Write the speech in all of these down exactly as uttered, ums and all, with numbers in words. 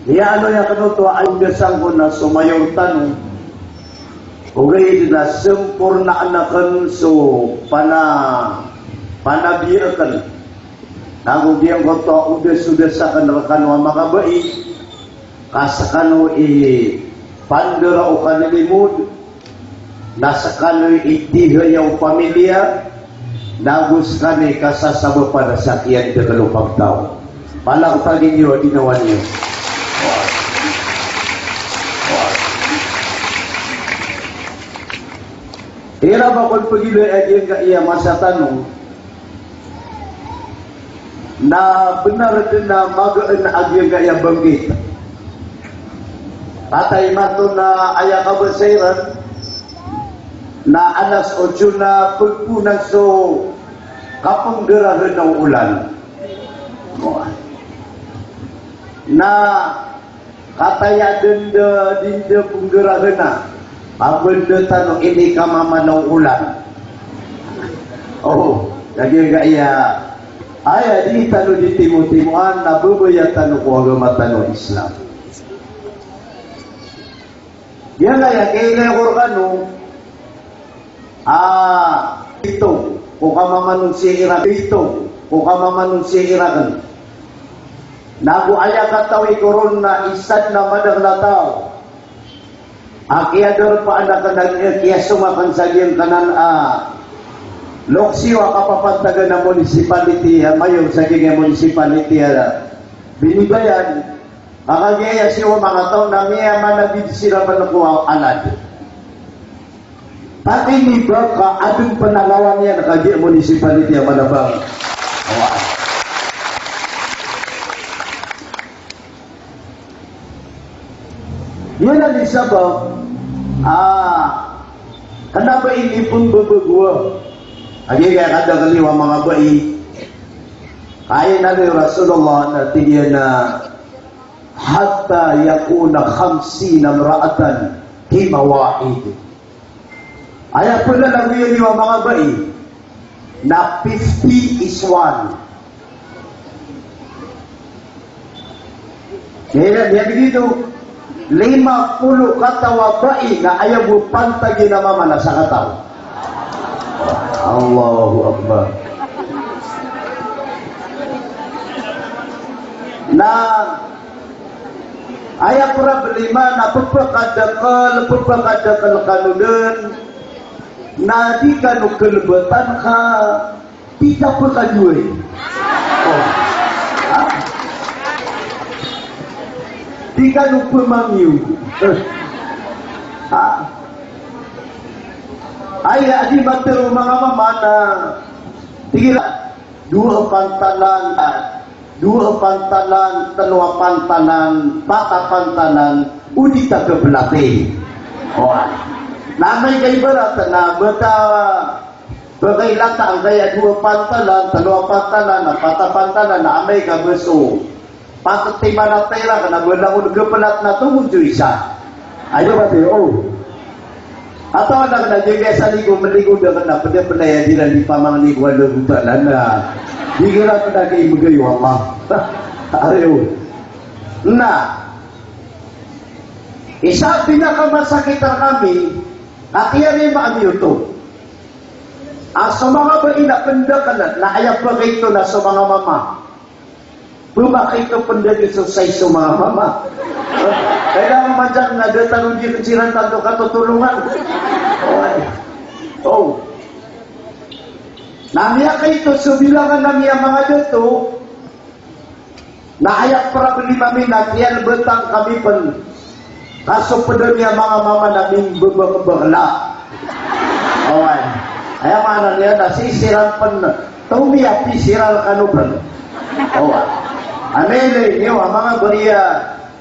Iya ano iya kano to a odesan ko na so mayor tano. Ogaid na sampornaan akn so pana, panabi akn. Nago giyangkoto a odes-odes akn rkano a makabai, ka skano i pandara o kalilimod, na skano i dihaya o pamilya, nago skano i kasasabapan sa kiyandakl o pagtaw. Palakpagan iyo a ginawa niyo. Iran ba kon pagilay a giyangkaya masa tano, na bnar dn a magaan a giyangkaya banggit. Kataya imanto na aya kabasa iran na alas otso na pagponan so kapnggarahna o olan. Na kataya dn da, di dn da pnggarahna, a bnar tano ini kamamana o olan. O, lagid aya, aya di tano di timotimoan na babaya tano ko agama tano a Islam. Giyangkaya kailay ko rkano a, ito ko kamamanon si Iraq, ito ko kamamanon si Iraq. Nago aya katawi ko ron na isa dn a madakl a taw a kiyadarpa akn a kiyasong akn sa giyangkanan a loks iyo a kapapantagan a municipality, a mayor sa giyangkaya municipality a Binibayan. Kagiya siran a manga taw na miyamanabid siran pn ko alad. Pati niba ka adn pn a lawan iyan kagiya municipality a manabang. Awa. Iyan a di sabap a kna ba ini pmbabagoa. Kagiya kadakl iyo a manga bai. Kagiya na di Rasulullah na tig iyan a hatta yakuna khamsina imra'atan fi mawahid. Aya plalagoi niyo a manga bai na fifty is one. Kaya na, niyan dito, lima polo kataw a bai na aya bo pantagi na mama na sakataw. Allahu Akbar. Na aya problema na pphakadakl, pphakadakl kano dn, na di kano kalbatan ka di ta pkhadoay. O. Ha? Di kano pmangiyo. Ha? Aya di matero manga mama na tig iran dowa a pantalan, dowa a pantalan, tlo a pantalan, pat a pantalan, o di ta khaplati. O. Na amay ka ibarat na bata Ba kailata angkaya dowa a pantalan, tlo a pantalan, na pat a pantalan, na amay ka ba so pat timan a tira ka na ba langon khaplat na tomo so isa. Aya ba tiyo, o. Atawa na kna di kaya sa ligo, maligo da kna, pd a pd a aya di ran di pamangni ko a lagotalan na. Di kira pd a kay mgay o Allah. Ariyo. Na. Isa a pinakamasakit rkami, na kiyarima ami oto. A so manga bai na pndakl na aya pakaito na so manga mama. Pmakaito pndakl so sai so manga mama. Kailangan manjak na da tano di kecil iran tanto katotolongan. O. Na miyakaito so bilangan ami a manga dato. Na aya problema mi na kiyalbatan kami pn. Ka so pd ami a manga mama na mimbabakbakla. Oway. Aya maana niyan na sii siran pn. Tomiyapi siran kano pn. Oway. Anay lay niyo a manga bariya.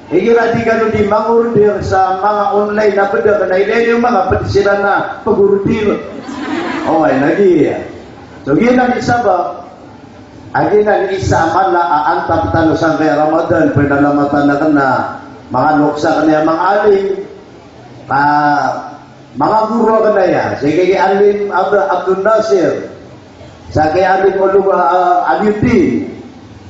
Igira di kano di mangorder sa manga online na pd a kna ilay niyo manga pd siran na pagorder. Oway, lagi iya. So giyanan i sabap. Aya nan isa a mala a antap tano sangkaya Ramadan, panalamatan akn a manga lokes akn a manga alim, a manga goro akn aya, sii ki Alim Ab-, Abdul Nasir, sii ki Alim Ulum, ah, Aliuddin,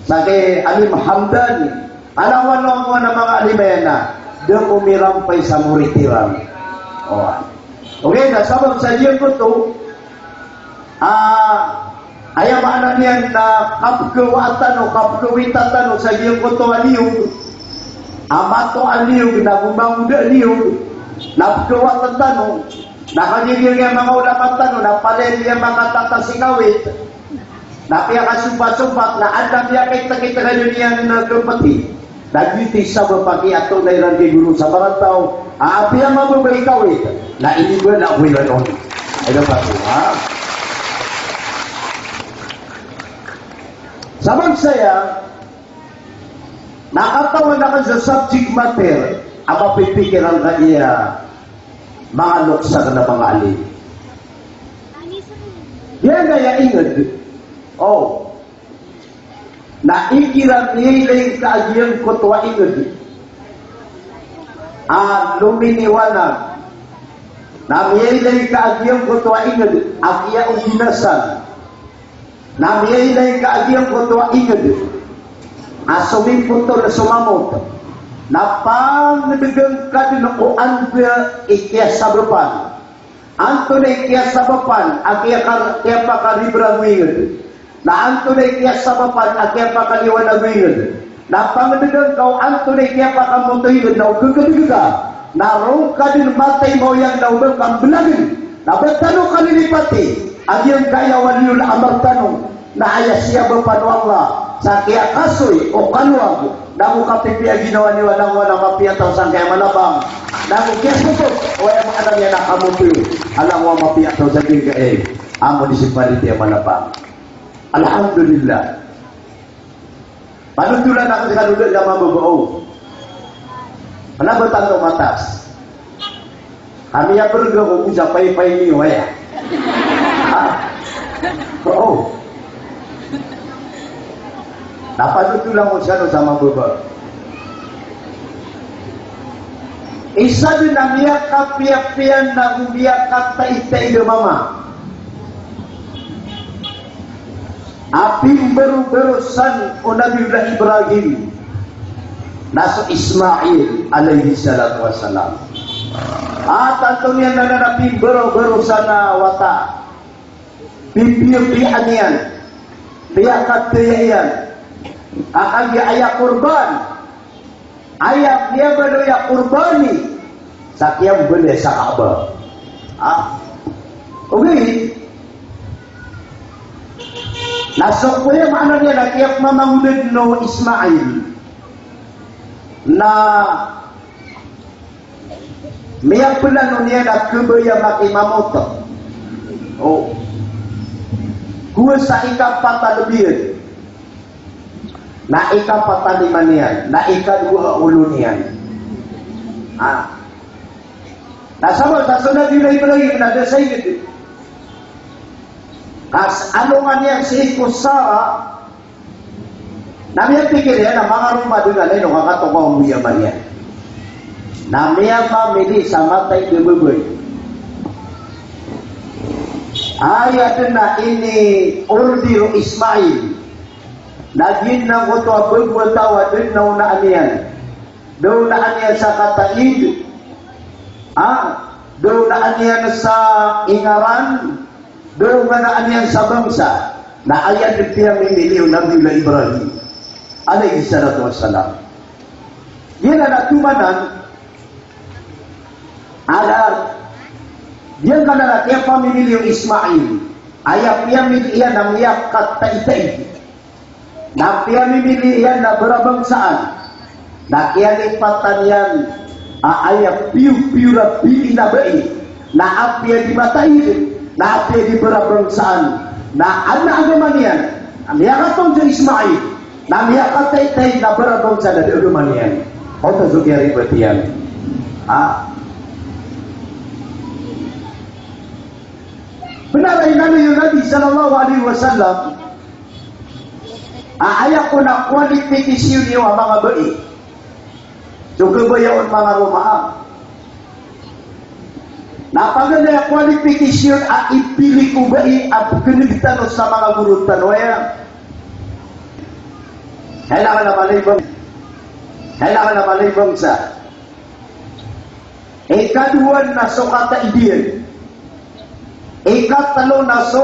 sii ki Alim Hamdan, Alam o manga alim iyan na da ko mirampay sa morit iran. O. Okay, na sabap sa giyangkoto, a, aya maana niyan na kapkawaan tano, kapkawita tano sa giyangkoto a liyog, a mato a liyog, na gomangod a liyog, na pkawaan tano, na kagiya giya manga ulama tano, na palaya di makatatas i kawit, na piyakasopasopat, na adn a piyakaitakit ka doniya na kapati. Na giyoto i sabap a kiyatonaa iran ki goro sa Barantaw, a apiya mababa i kawit, na iniba na ko iran on. Ay, dapat, ha? Sabap saya, na katawan akn sa subject matter a mapipikiran ka iya manga loks akn a manga alim. Giya na aya ingd. O. Na igira miyailay ka a giyangkoto a ingd a lominiwanag. Na miyailay ka a giyangkoto a ingd a kiyaoginasan. Na miyailay ka a giyangkoto a ingd a somipotol so mamot. Na pangdgn ka dn o anda i kiyasabapan. Antonaa i kiyasabapan a kiyakar-, kiyapakaribra go ingd. Na antonaa i kiyasabapan a kiyapakaliwanag go ingd. Na pangdgn ka o antonaa i kiyapakamoto ingd na o ggdg ka. Na roo ka dn matay maoyag na o ba ka mblagn. Na ba tano kalilipati a giyangkaya waliyul amr tano. Na aya siyabapan o Allah sa kiyakasoy o kalowag, nago kapipiya ginawa niyo a langowan a mapiya taw sangkaya malabang, nago kiyasotot o aya maana niyan a kamoto a langowan a mapiya taw sangkaya, eh, a munisipaliti a malabang. Alhamdulillah. Panotolan akn sa kaloda na mababa o. Kna ba tano matas. Kami a berga ko sa paypay niyo, aya. Ha? Oo. Na panotolan ko skano sa mababa. Isa dn a miyakapiyapiya nago miyakataitaid a mama a pimbarobarosan o Nabiyullah Ibrahim na so Ismail alayhis salatu wassalam. A tanto niyan na, na pimbarobarosan a wata. Pipiyapiyaan iyan, piyakataya iyan a kagiya aya korban, aya miyabaloy a korbani sa kiyambaloy sa Kaaba. Ha? Okay. Na so koya maana niyan na kiyapmamangodan o Ismail na miyaplano niyan a khabaya makimamot. O. Kowa sa ikapat a lbi iyan. Na ikapat a lima niyan, na ikadowa a olo niyan. Ah. Na sabap sa so Nabi Ibrahim na da sa ingd. Ka sa alongan iyan sii ko Sara, na miyapikir iyan a manga roo madnga na ino ka katokawan ko iya mariyan. Na miyamamili sa mataid a babay. Aya dn a ini-order o Ismail. Na giyanan oto a bago a taw a da dn a onaan iyan. Da onaan iyan sa kataid. Ha? Da onaan iyan sa ingaran. Da onaan iyan sa bangsa. Na aya dn piyamimili o Nabiyullah Ibrahim alayhis salatu wassalam. Giyanan a tomanan, ala, giyangkanan a kiyapamimili o Ismail, aya piyamili iyan na miyakataitaid. Na piyamimili iyan na barabangsaan. Na kiyalipatan iyan a aya piyopiyo ra pili na bai. Na apiya di mataid, na apiya di barabangsaan. Na adn a agama niyan, na miyakatong so Ismail, na miyakataitaid na barabangsaan a da agama niyan. Oto so kiyaribat iyan. Ha? Bnar a inaloy o Nabi sallallahu alaihi wasallam a aya kon a kwalifikasyon iyo a manga bai. So khabaya on manga roo ma. Na paganay a kwalifikasyon a ipili ko bai a pkhan'g tano sa manga goro tano aya. Kailangan a mala i ba Kailangan a mala i bangsa. Ikadowa na so kataid iyan. Ikatlo na so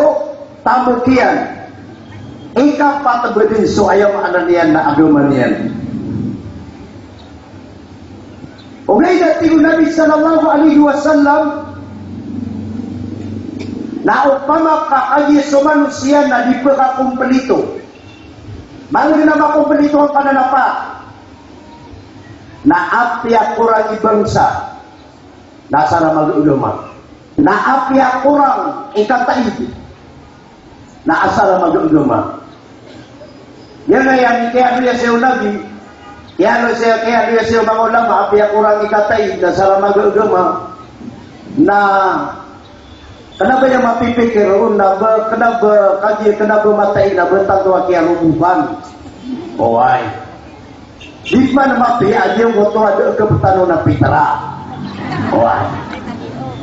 tamok iyan. Ikapat bo dn so aya maana niyan na agama niyan. Ogaid na tig o Nabi sallallahu alaihi wasallam na opama ka kagiya so manosiya na di pkakomplito. Mangni na makomplito a pananapak. Na apiya korang i bangsa, na asar a magagama. Na apiya korang i kataid, na asar a magagama. Aya na aya kiyaaloya saya o Nabi, kiyaaloya saya, kiyaaloya saya o manga ulama, apiya korang i kataid, na asar a magagama. Na kna ba aya mapipikir on na ba, kna ba kagiya, kna ba mataid na ba tanto a kiyaroboban. Oway. Di man mapiya a giyangkoto a da a kabtano na pitra. Oway.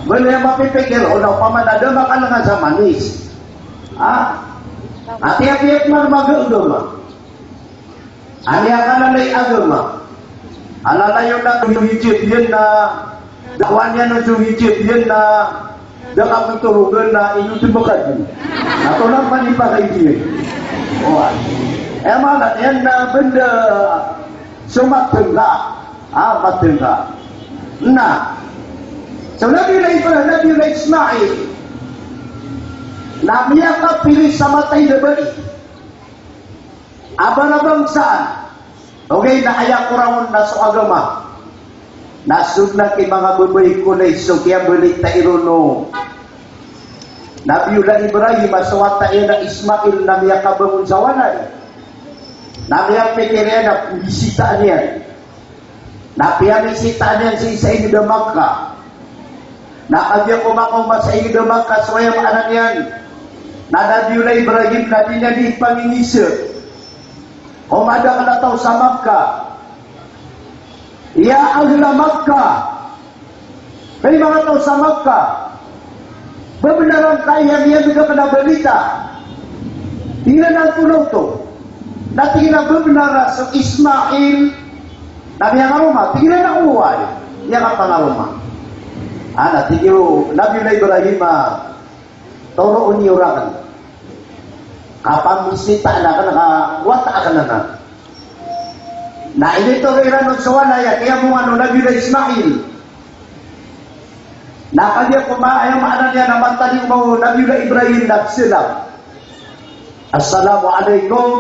Ba aya mapipikir on na opama na da makalngan sa manis. Ha? Ati, apiya man magagama. Aya kalalay agama. Alalayon na so hijab iyan na, dakwan iyan so hijab iyan na, da ka ptorogan na ino di makadi. Na tolan man i pakaidiyan. Oway. Aya maana niyan na banda so matengga. Ah, matengga. Na so Nabiyullah Ibrahim, Nabiyullah Ismail, na miyakapili sa mataid a bai a barabangsaan. Ogaid na aya korang on na so agama. Na so dn a ki manga babay ko na iso kiyabalita iron o Nabiyullah Ibrahim a so wata iyan a Ismail na miyakabangon sa walay. Na miyapikir iyan a pmbisitaan iyan. Na piyamisitaan iyan sii sa ingd a Makkah. Na kagiya ko makaoma sa ingd a Makkah, so aya maana niyan na Nabiyullah Ibrahim na di niyan di pangingisa ko madakl a taw sa Makkah. Ya ahla Makkah, hay manga taw sa Makkah, bebnar angkaya miyabgay akn a balita. Tig iran a antonaa oto? Na tig iyan a bebnar a so Ismail na miyangaroma. Tig iran a oway, miyakapangaroma. Ah, na tig o Nabiyullah Ibrahim a toroon iyo rakn. Kapambisitaan akn ka wata akn anan. Na initoro iran on so walay a kiyamongan o Nabiyullah Ismail. Na kagiya ko ma-, aya maana niyan na matalioma o Nabiyullah Ibrahim na pzalam. Assalamu alaikum.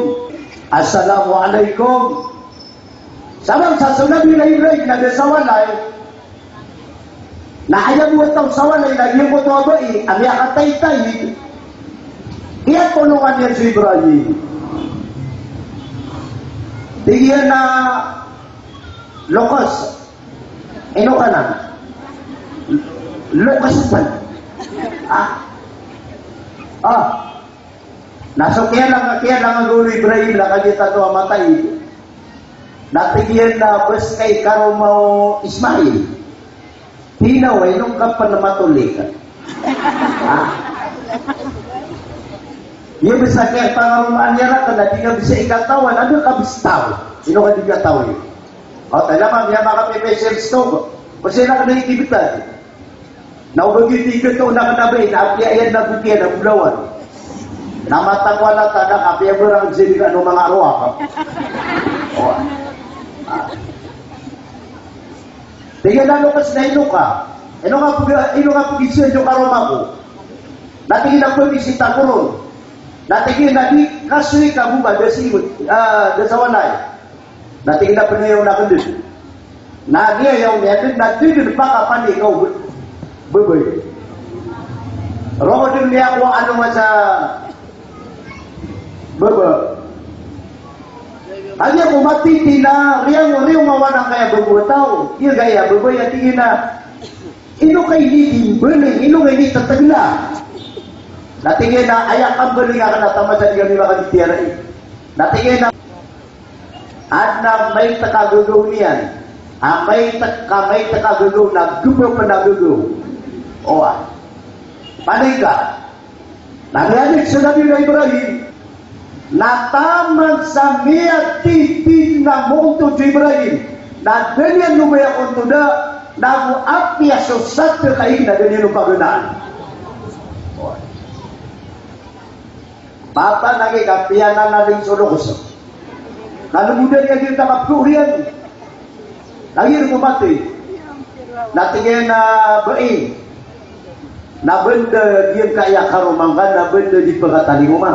Assalamu alaikum. Sabap sa so Nabiyullah Ibrahim na da sa walay. Na aya bo a taw sa walay na giyangkoto a bai a miyakataitay. Kiyatolongan iyan so Ibrahim. Tig iyan a, Lukas. Ino ka nan? Lukas pn. Ah. Ah. Na so kiyalang, kiyalang o Ibrahim na kagiya tanto a mataid. Na tig iyan a bes ka ikaroma o Ismail. Tig iyan a oway, ino ka pn matolik? Ha? Iya bes a kiyapangaromaan iyan rakn na di ka bes a ikataw, na da ka bes taw. Ino ka di kataw? O, talaga, miyamakapipisil stok. O sii na kna ikibtad. Na o ba giyoto i katoon akn a bai na apiya iyan na bokiyan a bolawan. Na matag wala ta na apiya barang zin ka ano manga arwah. O. Ah. Tig iyan a Lukas na ino ka. Ino ka pag-, ino ka pagizaan so karoma ko. Na tig iyan a pamisita ko ron. Na tig iyan a di kasoy ka bo ba da si, ah, da sa walay. Na tig iyan a pnayawn akn dn. Na niyayawn iyan dn, na tig iyan a pakapani ka o babay. Roo dn niyan ko ano masa baba. Kagiya ko matiti na riyaw, riyaw mawana kaya baba a taw. Iya gaya babay a tig iyan a, ino ka ini di mbaling, ino ka ini tatagla. Na tig iyan a aya kambaling akn na taman sa di kami makaditiyarai. Na tig iyan a Adn a maitk a gagaw niyan. A maitk, ka maitk a gagaw na gba pn a gagaw. Oway. Panik ka. Na miyanik so Nabi Ibrahim. Na taman sa miyatiti na moontod so Ibrahim. Na da niyan lobayan on to da, nago apiya so sadka ig na da niyan on paganaan. Matan a giya kapiya na na ding so loks. Na lomodan iyan giyoto a kapkhaoriyan. Na giya ko mati. Na tig iyan a bai. Na banda giyangkaya karoma ngka na banda di pkatalingoma.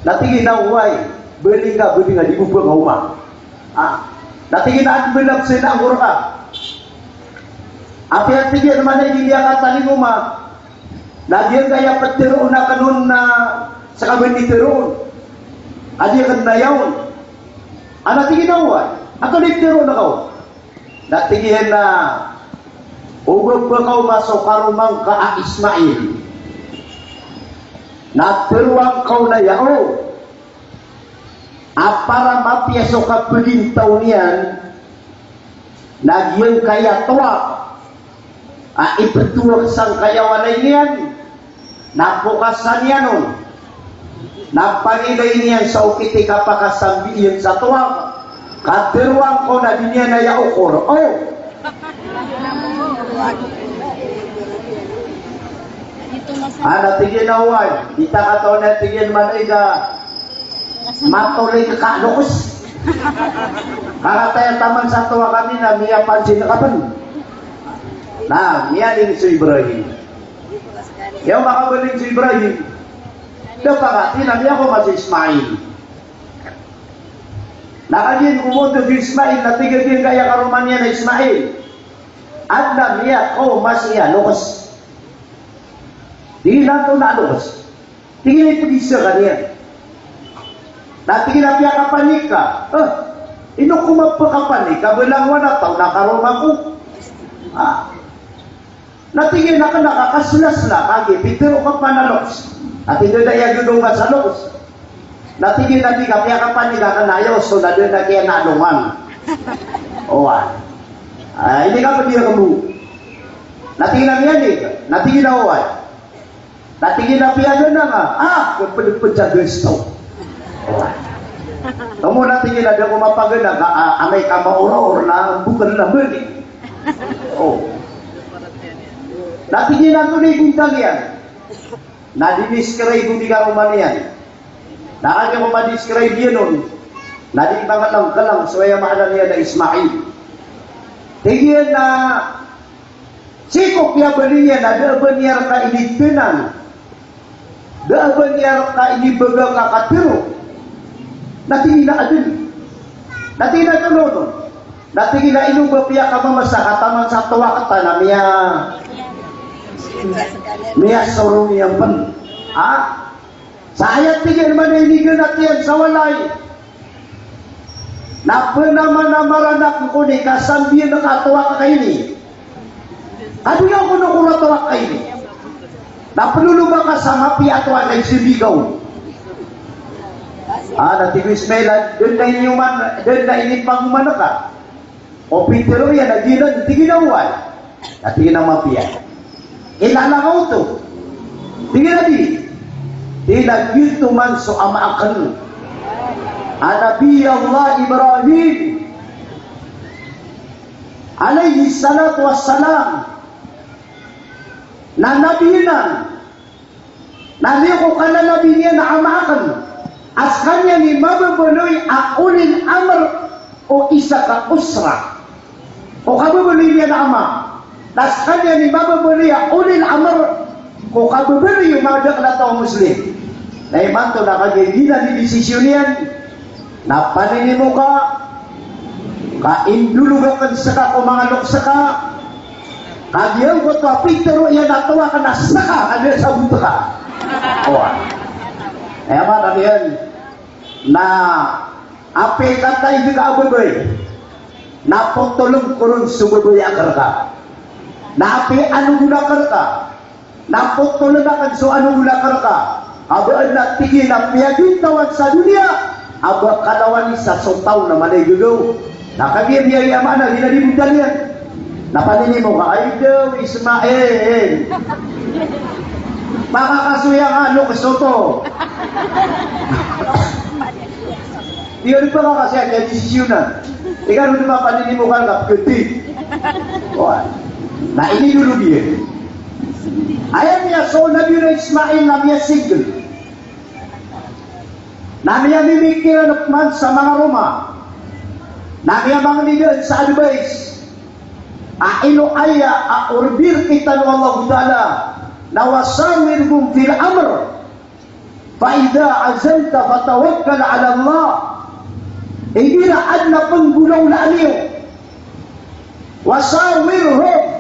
Na tig iyan a oway, bali ngka banda di bo pkaoma. Ah. Na tig iyan a adn banda pzay na angkor ka. Apiya tig iyan a maana i di niyan katalingoma. Na giyangkaya ptharoon akn on na ska banda i tharoon. A di akn nayawn. Ana tig iyan a oway, antonaa i tharoon ka on? Na tig iyan a o ba pkaoma so karoma ngka a Ismail. Na tharoa ngka on a yaw. A para mapiya so kapagintaw niyan, na giyangkaya tawaf a iptawaf sangkaya walay niyan, na pokasan iyan on, na panilay niyan sa okit i kapakasambi iyan sa tawaf, ka tharoa ngka on a di niyan aya okor. O. Ana tig iyan a oway, di ta katawan a tig iyan man ika matolik ka loks. Karataya taman sa tawaf kami na miyapansin ka pn. Na miyaling so Ibrahim. Iyaw makabaling so Ibrahim. Da pakati na miyakaoma so Ismail. Na kagiya komoto so Ismail, na tig iyan a giyangkaya karoma niyan a Ismail. Adn a miyakaoma sii a loks. Di na to na loks. Tig iyan a ipagisa ka niyan. Na tig iyan a piyakapanik ka. Eh, ino ko mapakapanik ka, ba langowan a taw na karoma ko. Ah. Na tig iyan a kna ka kaslasla, kagiya pitharo ka pman a loks. Na tig iyan a da aya gagaw ka sa loks. Na tig iyan a di ka piyakapanik ka kna, aya oso na da na kiyanalongan. Oway. Ah, ini ka pd iyan kmo. Na tig iyan a miyanig. Na tig iyan a oway. Na tig iyan a piyagana nga, ah, kapedped sa gasto. Oway. Tomo na tig iyan a da ko mapagana ka, ah, amay ka maoraor na bokal na bali. O. Na tig iyan a antonaa i gontang iyan. Na di-describe o di karoma niyan. Na kagiya ko ma-describe iyan on, na di mangalangkalang so aya maana niyan a Ismail. Tig iyan a sii ko piyabaloy iyan a da a ba niyan rka initnang, da a ba niyan rka inibagak a katharo. Na tig iyan a adn. Na tig iyan a tonono. Na tig iyan a ino ba piyakamamasa ka taman sa tawaf ka na miya, miyasorong iyan pn. Ha? Sa aya tig iyan man a iniganat iyan sa walay. Na pnamanamaran akn ko ini ka sambi ngka a tawaf ka ini. Ka di ako nokor a tawaf ka ini. Na ploloba ka sa mapiya a tawaf ka i sambi ka on. Ah, na tig o Ismail a, dn na iniyoman, dn na inipagoman ka. O pitharo iyan a giyanan, tig iyan a oway. Na tig iyan a mapiya. Ilala ka oto. Tig iyan a di. Tig iyan a giyoto man so ama akn a Nabi Allah Ibrahim alayhis salatu wassalam. Na nabi iyan. Na niyo ko kananabi niyan a ama akn a skaniyan i mababaloy a ulil amr o isa ka usra. O kababaloy niyan a ama na skaniyan i mababaloy a ulil amr ko kababaloy o madakl a taw a Muslim. Na imanto na kagiya giyanan i desisyon iyan. Na paninimo ka, ka indolog akn ska ko manga loks ka, ka giyangkoto a pitharo iyan a tawaf ka na ska, ka di sabot ka. Oway. Aya maana niyan na apiya kataid ka a babay, na potoln ko ron so babay akn rka. Na apiya anogol akn rka, na potoln akn so anogol akn rka. Ka ba adn a tig iyan a piyagintawan sa doniya a ba kalawan isa so taw na mala i gagaw. Na kagiya di aya maana, di na di btad iyan. Na paninimo ka, ay daw Ismail, makakasoya ka a loks oto. Di ka di pakakasoya, kaya desisyonan. Ika ron di mapanini mo kan ka pkti. Oway. Na ini dolo giya. Aya miyasowa o Nabi Ismail na miyasingle. Na miyamimikiran pman sa manga roma. Na miyamangni dn sa advice. A ino aya a order kita o Allahu Ta'ala na wa shawirhum fil amr. Fa idha azamta fatawakkal ala Allah. Igira adn a pnggolawlaan iyo. Wa shawirhum.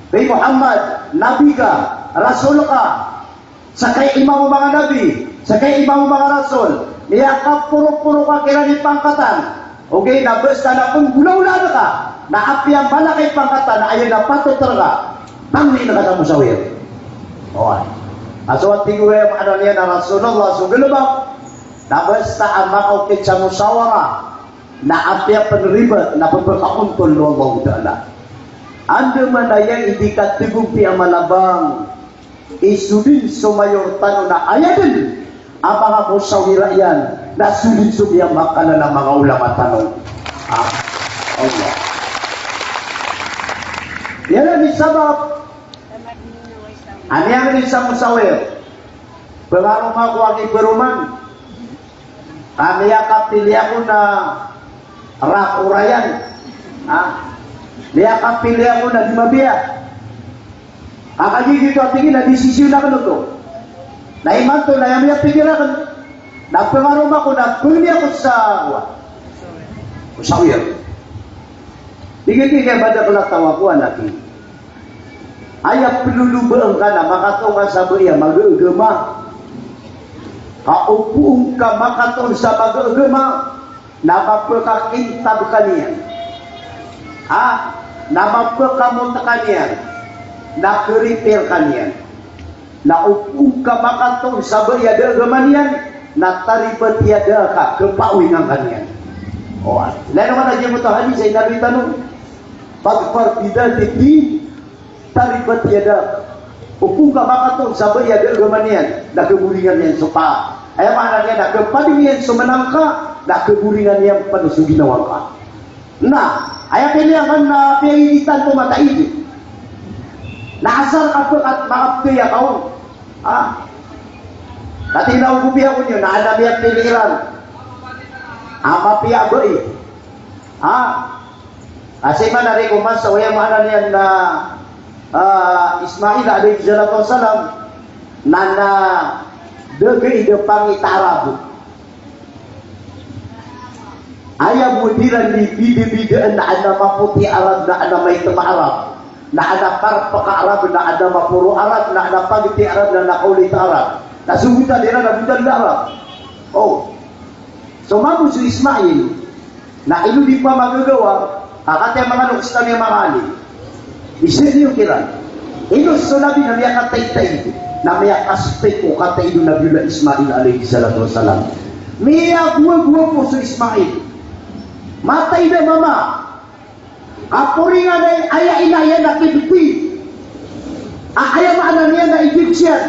Hay Muhammad, nabi ka, rasul ka, sakay imam o manga nabi, sakay imam o manga rasul, miyakaporoporo ka kiran i pangkatan. Ogaid na basta na pnggolawlaan ka, na apiya mala ka i pangkatan, na aya na patot rka, pangnin ka sa musawir. Oway. A so tig o aya maana niyan na Rasulullah so galbk, na basta a makaokit sa musawara, na apiya pn ribat na pphakaontol o Allahu Ta'ala. Andamanaya i di katgompiya a malabang, i so dn so mayor tano na aya dn a manga musawira iyan, na so dn so miyamakalala a manga ulama tano. Ah, Allah. Iyan i sabap a miyangni sa musawir. Pngaroma ko a kibaroman. Ka miyakapili ako na rakorayan. Ha? Miyakapili ako na di mabiya. Ka kagiya giyoto a tig iyan na desisyon akn oto. Na imanto na aya miyapikir akn. Na pngaroma ko na pngni ako sa, wa, musawir. Tig iyan, tig iyan, madakl a taw ako a laki. Aya plolobaan ka na makatoon ka sa baya a magaagama. Ka o poon ka makatoon sa magaagama, na mapkakintab ka niyan. Ha? Na mapkamot ka niyan. Na kripir ka niyan. Na o poon ka makatoon sa baya a da a agama niyan, na taribati a da ka, kpaawingan ka niyan. O, lalo man a giyoto a hadis a inaloy tano. Fadfar bidhatid din, taribati yadak. O poon ka makatoon sa baya a da a agama niyan, na kaboringan iyan so pa. Aya maana niyan na kapading iyan so manang ka, na kaboringan iyan pn so ginawa ngka. Na aya kailangan na piyagigitan ko mataid. Na asar ka pn a makapkaya ka on. Ah. Katii na o gopiya ko niyo na adn a miyapili iran a mapiya a bai. Ah. Asar man a rikoman sa aya maana niyan na, ah, Ismail alayhis salatu wassalam, na, na da a gii da pangita Arab. Aya bo diran di bidabidaan na adn a mapoti a Arab, na adn a maitam a Arab, na adn a parpk a Arab, na adn a maporo a Arab, na adn a pagti a Arab, na adn a kaolit a Arab. Na so botal iran na botal a Arab. O. So mambo so Ismail, na ino di pamagagawa, ka katii a manga loks tano a manga alim. Isa niyo kiran. Ino so Nabi na miyakataitaid, na miyakaspek o kataid o Nabiyullah Ismail alayhis salatu wassalam. Miyagowagowa pn so Ismail. Mataid a mama. Kaporingan iyan a aya ina iyan na Kibti. A aya maana niyan na Egyptian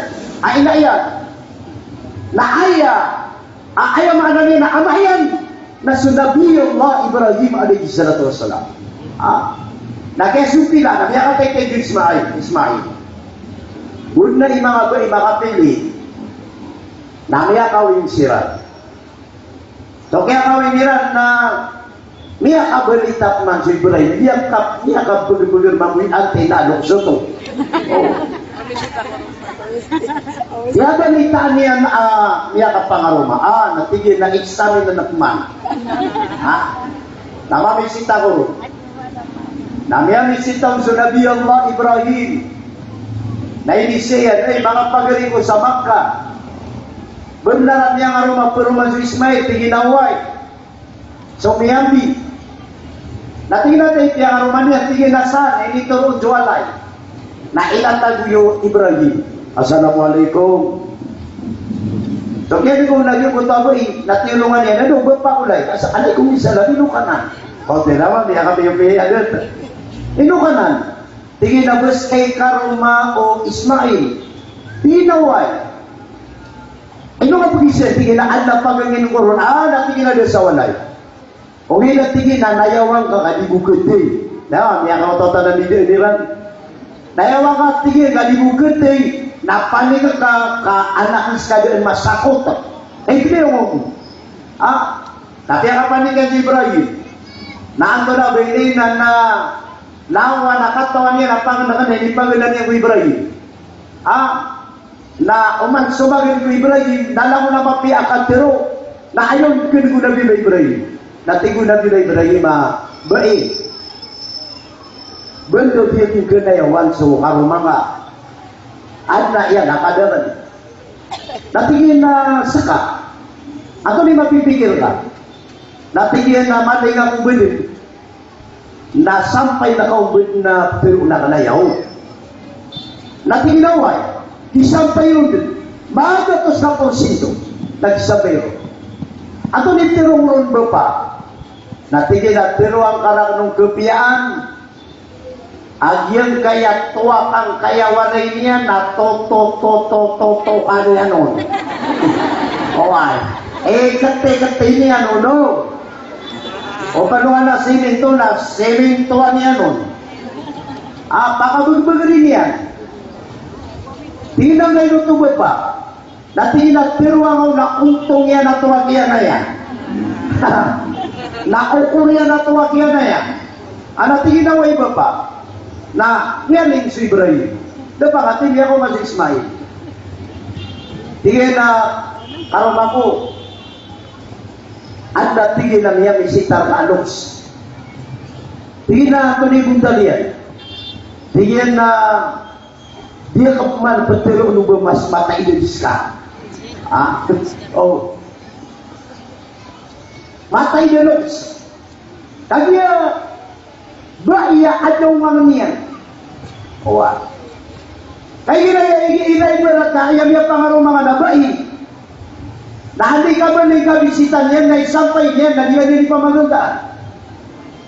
a ina iyan. Na aya, a aya maana niyan na ama iyan na so Nabiyullah Ibrahim alayhis salatu wassalam. Ah. Na kiyasopila na miyakataitaid o Ismail, Ismail. Bo na i manga bai makapili. Na miyakawing siran. So kiyakawing iran na miyakabalita pman so Ibrahim, miyaka-, miyakabagr-bagr mambo i antenna a loks oto. O. Miyakabalita niyan a miyakapangaroma. Ah, na tig iyan na examine na pman. Ha? Na mamisita ko ron. Na miyamisita on so Nabi Allah Ibrahim. Na inizaan iyan, "Ay, manga pagari ko sa Makkah, bnar a miyangaroma paroman so Ismail?" Tig iyan a oway. So miyambi. Na tig iyan a, "Tay, piyangaroma niyan?" Tig iyan a, "San?" Na initoro on so walay. Na inatago o Ibrahim. "Assalamu alaikum." So kiyabigo na giyoto a bai, na tiyolongan iyan, "Ano, bapa ko lay?" "Asa, alaikum salam, ino ka nan?" O, tiraman, miyakapiyapiya a data. "Ino ka nan?" Tig iyan a, "Bes ka ikaroma o Ismail." Tig iyan a, "Oway. Ino ka pagisa?" Tig iyan a, "Adn a pagangin ko ron." Ah, na tig iyan a da sa walay. Ogaid na tig iyan a nayawa ngka ka di bo khatay. Na, miyakaoto ta na di di ran. Nayawa ngka tig iyan ka di bo khatay, na panik ka ka anak iyan sa daan masakot. Ay, di ba, ogaid. Ah, na piyakapanik iyan si Ibrahim. Na antonaa ba ini na, na, na, na katawan iyan a pangenengan iyan, di pangenengan iyan ko Ibrahim. Ah, na oman so bagay ko Ibrahim, na langon a mapiya a katharo, na aya on kn ko Nabi Ibrahim. Na tig o Nabi Ibrahim a, bai, banda biya ko kanayawan so karoma ngka. Adn a iyan a kadakl. Na tig iyan a ska, antonaa i mapipikir ka? Na tig iyan a maday ngka ko badn. Na sampay na ka o badn a ptharoon akn a yaw. Na tig iyan a oway, kisampay ron dn. Magatos ka porsinto na kisampay ron. Antonaa i ptharoon ron, Bapa? Na tig iyan a tharoa ngka rakn o kapiyaan a giyangkaya towa kangkaya walay niyan na to, to, to, to, to, to, ano iyan on. Oway. Eh, kate, kate niyan on, no? O kano a na siminto na simintoan iyan on. Ah, pakabagbagri niyan. Tig iyan a nggaino oto, Bapa? Na tig iyan a tharoa ngka on na ontong iyan a towa kiyanaya. Na okor iyan a towa kiyanaya. Ana tig iyan a oway, Bapa. Na miyaling so Ibrahim. Da pakatimbiya ko ma si Ismail. Tig iyan a karoma ko. Anda, tig iyan a miyamisitar ka a loks. Tig iyan a antonaa i bontal iyan? Tig iyan a di ka pman ptharoon o ba mas mataid a di ska. Ah, o. Mataid a loks. Kagiya bai a adn a ongangn iyan. Oway. Kagiya ira, ira, ira ibarat a aya miyapangaroma ngka na bai. Na anda i kabaling ka bisitan iyan na isampay niyan na di niyan di pamagantaan.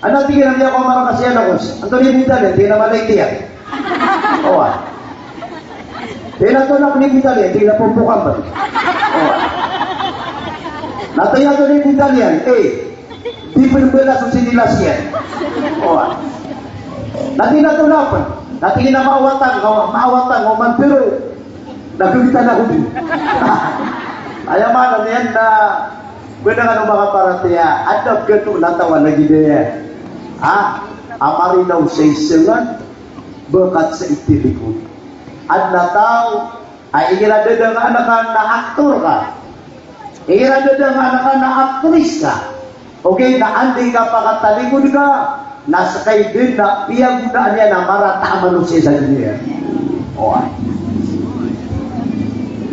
Ana tig iyan a di ako marangkas iyan a kos. Antonaa i bontal iyan? Tig iyan a mataid iyan. Oway. Tig iyan a antonaa pn i bontal iyan? Tig iyan a pompok a mbal. Oway. Na tig iyan a antonaa i bontal iyan? Eh, di pn mbala so sinilas iyan. Oway. Na tig iyan a antonaa pn? Na tig iyan a maawatan, maawatan, maawatan, maawatan. Na gamitan ako dn. Aya maana niyan na, bnar o manga paratiyaya, adn a pkhatoon a taw a lagid iyan a, a marinaw sa isengan, bakat sa itilikod. Adn a taw a igira dadangaan ka na aktor ka. Igira dadangaan ka na aktris ka. Ogaid na anda i kapakatalikod ka, na ska i dn na piyagonaan iyan a marata a manosiya sa doniya. Oway.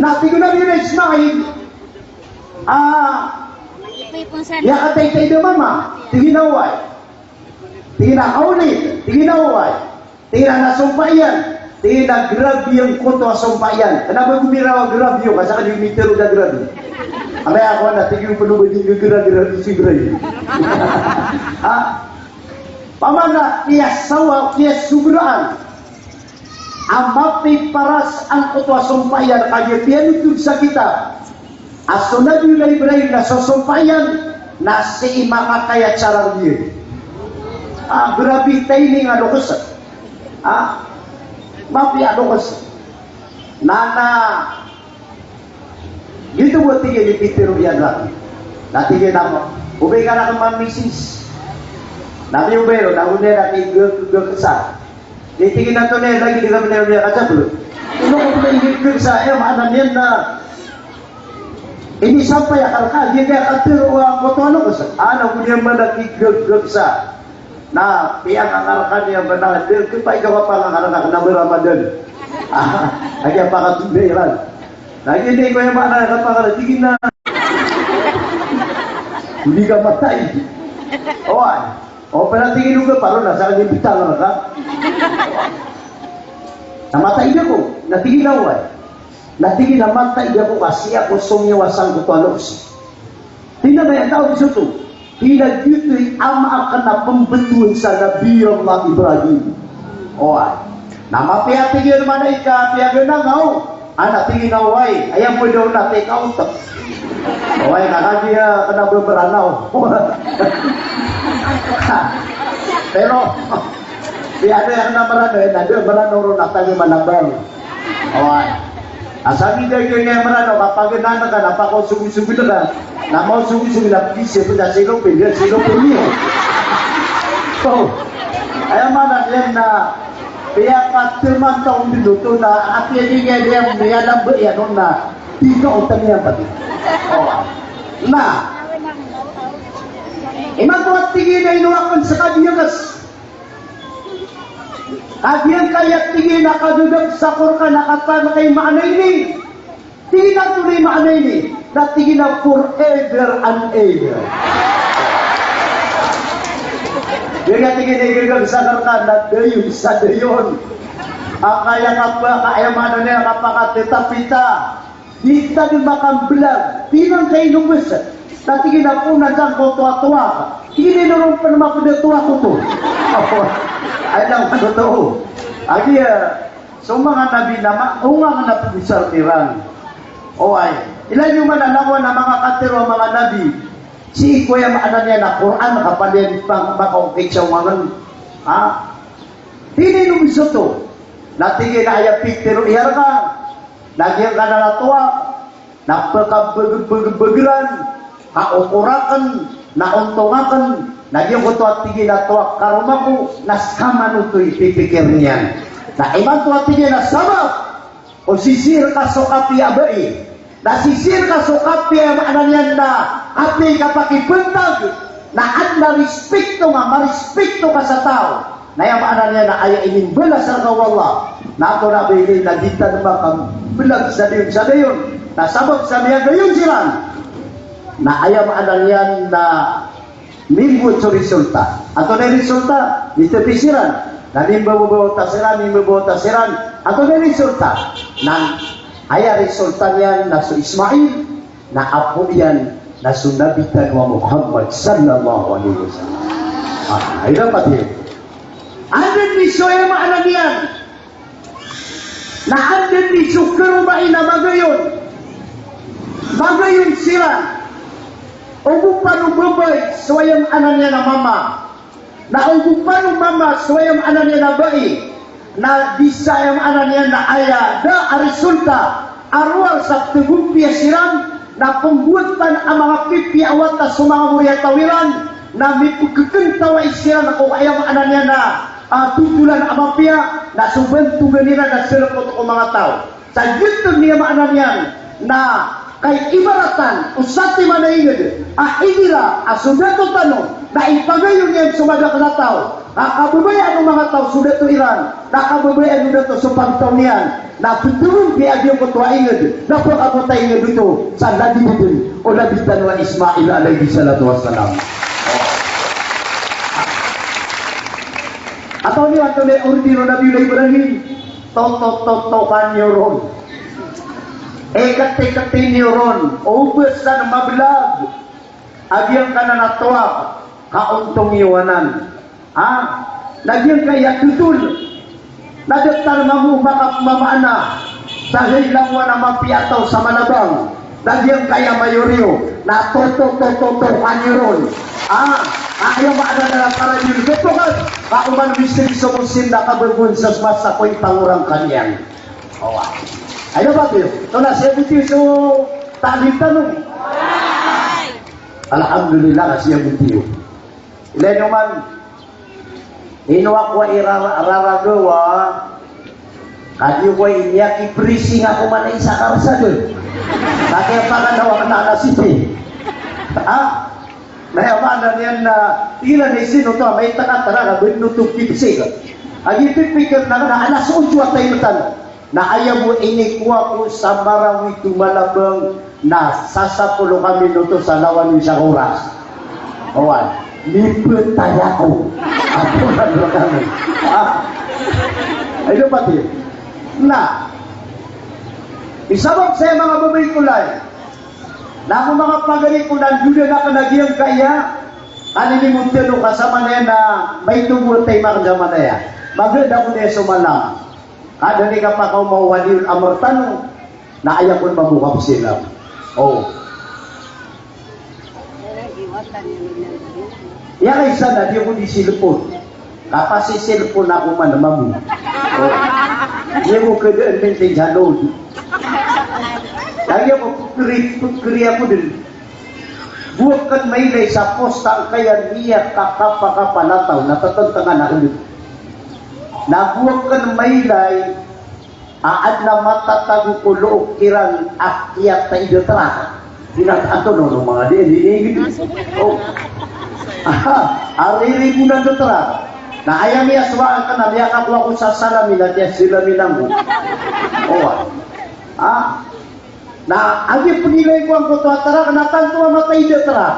Na tig o Nabi Ismail, ah, iyakataytay da mama, tig iyan a oway. Tig iyan a kaolid, tig iyan a oway. Tig iyan a sompa iyan. Tig iyan a grabe angkoto a sompa iyan. Kna ba gomiraw a grabe iyo, ka sakn di mitharo a grabe. Amay ako na tig iyo pn o ba di ngggrabe si Ibrahim. Ha? Pamana, kiyasawa, kiyasobraan a mapiparas angkoto a sompa iyan, kagiya piyanothol sa kitab a so Nabiyullah Ibrahim na sosompa iyan na sii makakaya cara iyan. Ah, grabe timing a loks. Ah, mapiya a loks. Na, na, giyoto bo, tig iyan, i pitharo iyan rakn. Na tig iyan a, o ba ika rakn mamisis? Na miyoba ron, na o niyan rakn igagagsa. Di tig iyan a antonaa i lagid i kabnar iyan a katharo. Ino ko pn igagagsa, aya maana niyan na inisampay akn rka, di ka katharo a angkoto a loks. Ana ko niyan man a kigagagsa. Na piyangangarkan iyan pn a, di, di pn ikaw a pangangarkan a kna ba Ramadan. Ah, aya pakatondairan. Na ino ko aya maana a kapangarkan, tig iyan a, di ka mataid. Oway. O pn a tig iyan o gaparo na sakn di btang rka. Na mataid ako. Na tig iyan a oway. Na tig iyan a mataid ako ka sii ako songiyawa sangkoto a loks. Tig iyan a aya taw di soto. Tig iyan a giyoto i ama akn a pmbtowan sa Nabiyullah Ibrahim. Oway. Na mapiya, tig iyan a, maana i kapiyaganangaw. Ana tig iyan a oway, aya bo daw na take out. Oway, na kagiya kena ba Meranaw. Pero, di anda iyan kena Meranaw, anda Meranaw ron a taga Malabang. Oway. Asar di da giya Meranaw, kapaganaan ka, na pakaosogosog ka. Na maosogosog na pisi ko na silopin, di silopin iyo. So, aya maana niyan na piyakatman ta on dn oto na apiya di nga di nga lamba iyan on na di ka otan iyan pati. O. Na imanto a tig iyan a ino akn sa kabiyagas. Kagiya angkaya tig iyan a kagagap sa Qur'an a katawan ka i maana ini. Tig iyan a antonaa i maana ini? Na tig iyan a forever and ever. Aya tig iyan a igagag sa karka na dayon sa dayon. Angkaya ka ba, ka aya maana niyan a kapakatetap ita. Di ta dn makambelag. Tig iyan a angkai ino bes. Na tig iyan a poonan sangkoto a towa. Tig iyan a ino ron pn mapd a towa oto. Aya maana oto. Agiya So manga nabi na ma-, onga ngka na pagosar iran. Oway. Ilay niyo man a langowan a manga katharo a manga nabi. Sii ko aya maana niyan a Qur'an, kapaliyan pang makaokit sa onga ngka. Ha? Tig iyan a ino bes oto? Na tig iyan a aya pitharo iyan rka na giyangkanan a towa na pkabgbegbgran, ka okor akn, na ontong akn, na giyangkoto a tig iyan a towa a karoma ko, na ska man oto i pipikir iyan. Na imanto a tig iyan a sabap o sisii rka so kapiya a bai, na sisii rka so kapiya a maana niyan na kapiya i kapakibantag, na adn a rispikto nga marispikto ka sa taw. Na aya maana niyan na aya inimbalas rka o Allah na antonaa ba ini na di ta dn makambelag sa dayon sa dayon. Na sabap sa miyagayon siran na aya maana niyan na mimbowat so resulta. Antonaa i resulta? Mitapis siran. Na mimbababawata siran, mimbabawata siran. Antonaa i resulta? Na aya resulta niyan na so Ismail na apo iyan na so Nabi tano a Muhammad sallallahu alaihi wasallam. Ah, ino pati? Anda dn i so aya maana niyan na anda dn i so karoma i na magayon. Magayon siran. Ogopan o babay so aya maana niyan a mama. Na ogopan o mama so aya maana niyan a bai, na di sa aya maana niyan na aya da a resulta a rowar sa pthagompiya siran, na pmbowatan a manga pipiya a wata so manga moriyataw iran, na mipkhkntawai siran ko aya maana niyan na, ah, totolan a mapiya, na so bantogan iran na salpot ko manga taw. Sa giyoto i aya maana niyan na kaibaratan o satiman a ingd a igira a so dato tano na ipagayon iyan so madakl a taw, ka kababayaan o manga taw so dato iran, na kababayaan o dato so pagtaw niyan, na ptharoon ki a giyangkoto a ingd na pkhakoto a ingd oto sa lagid dn o Nabi tano a Ismail alayhis salatu wassalam. Ataw niyo antonaa i ordin o Nabiyullah Ibrahim? Totototokan iyo ron. Ikatikitin iyo ron. O ba san mablag a giyangkanan a towa ka ontong iyo anan. Ha? Na giyangkaya a totol. Na datar mambo makapmamaana sa hay langowan a mapiya a taw sa Malabang. Na giyangkaya a mayor iyo na totototokan iyo ron. Ah, aya maana na para iyo getokat. Ka oman misteri so Muslim na kabagoon sa masa ko ipangorang kaniyan. Owa. Ay na ba tiyo? To na siya bitiyo so talib tano. Alhamdulillah, na siya bitiyo. Ilay niyo man, ino ako a irara-, raragawa, ka di ko iniya ki-pressing ako man a isa ka rasada. Kati a pakandawa ka na alas siyete. Ha? Na aya maana niyan na, tig iran a isin oto a maitaka tara ka binoto ki-pressing. Agi pipikir na ka na alas otso a time tano. Na aya bo inikowa ko sa Marawi to Malabang na sasapolo ka minuto sa lawan o isa ka oras. Owan, lipet aya ko. Apo na kami. Ah. Ay, dapat yun. Na, isabap saya manga babay ko lay. Na ako manga pagari ko na duda na ka na giyangkaya. Kanini mo tiyano ka sa manaya na may tubo tayo makasamanaya. Maganda ko na so manang. Kada di ka pa kaw mawali amr tano, Na aya kon mambo ka psilam. O. Aya kaisa na di ako di cellphone. Kapasi-cellphone ako man mambo. O. Aya ko kada minsan sa load. Lagi ako pekeri, pekeri ako den. Bo aken mailay sa posta angkaya miyakakapakapalataw na tetentengan ako den. Na bo aken mailay a adn a matatago ko look iran a kiyataid a trak. Inat anto no, no, manga di, di, di, di. O. Aha, a riribonan a trak. Na aya miyasowaan ka na miyakakowa ko sa salamin a tiya silamin angko. O, a. A. Na agi penilay ko angkoto a trak na tanto a mataid a trak.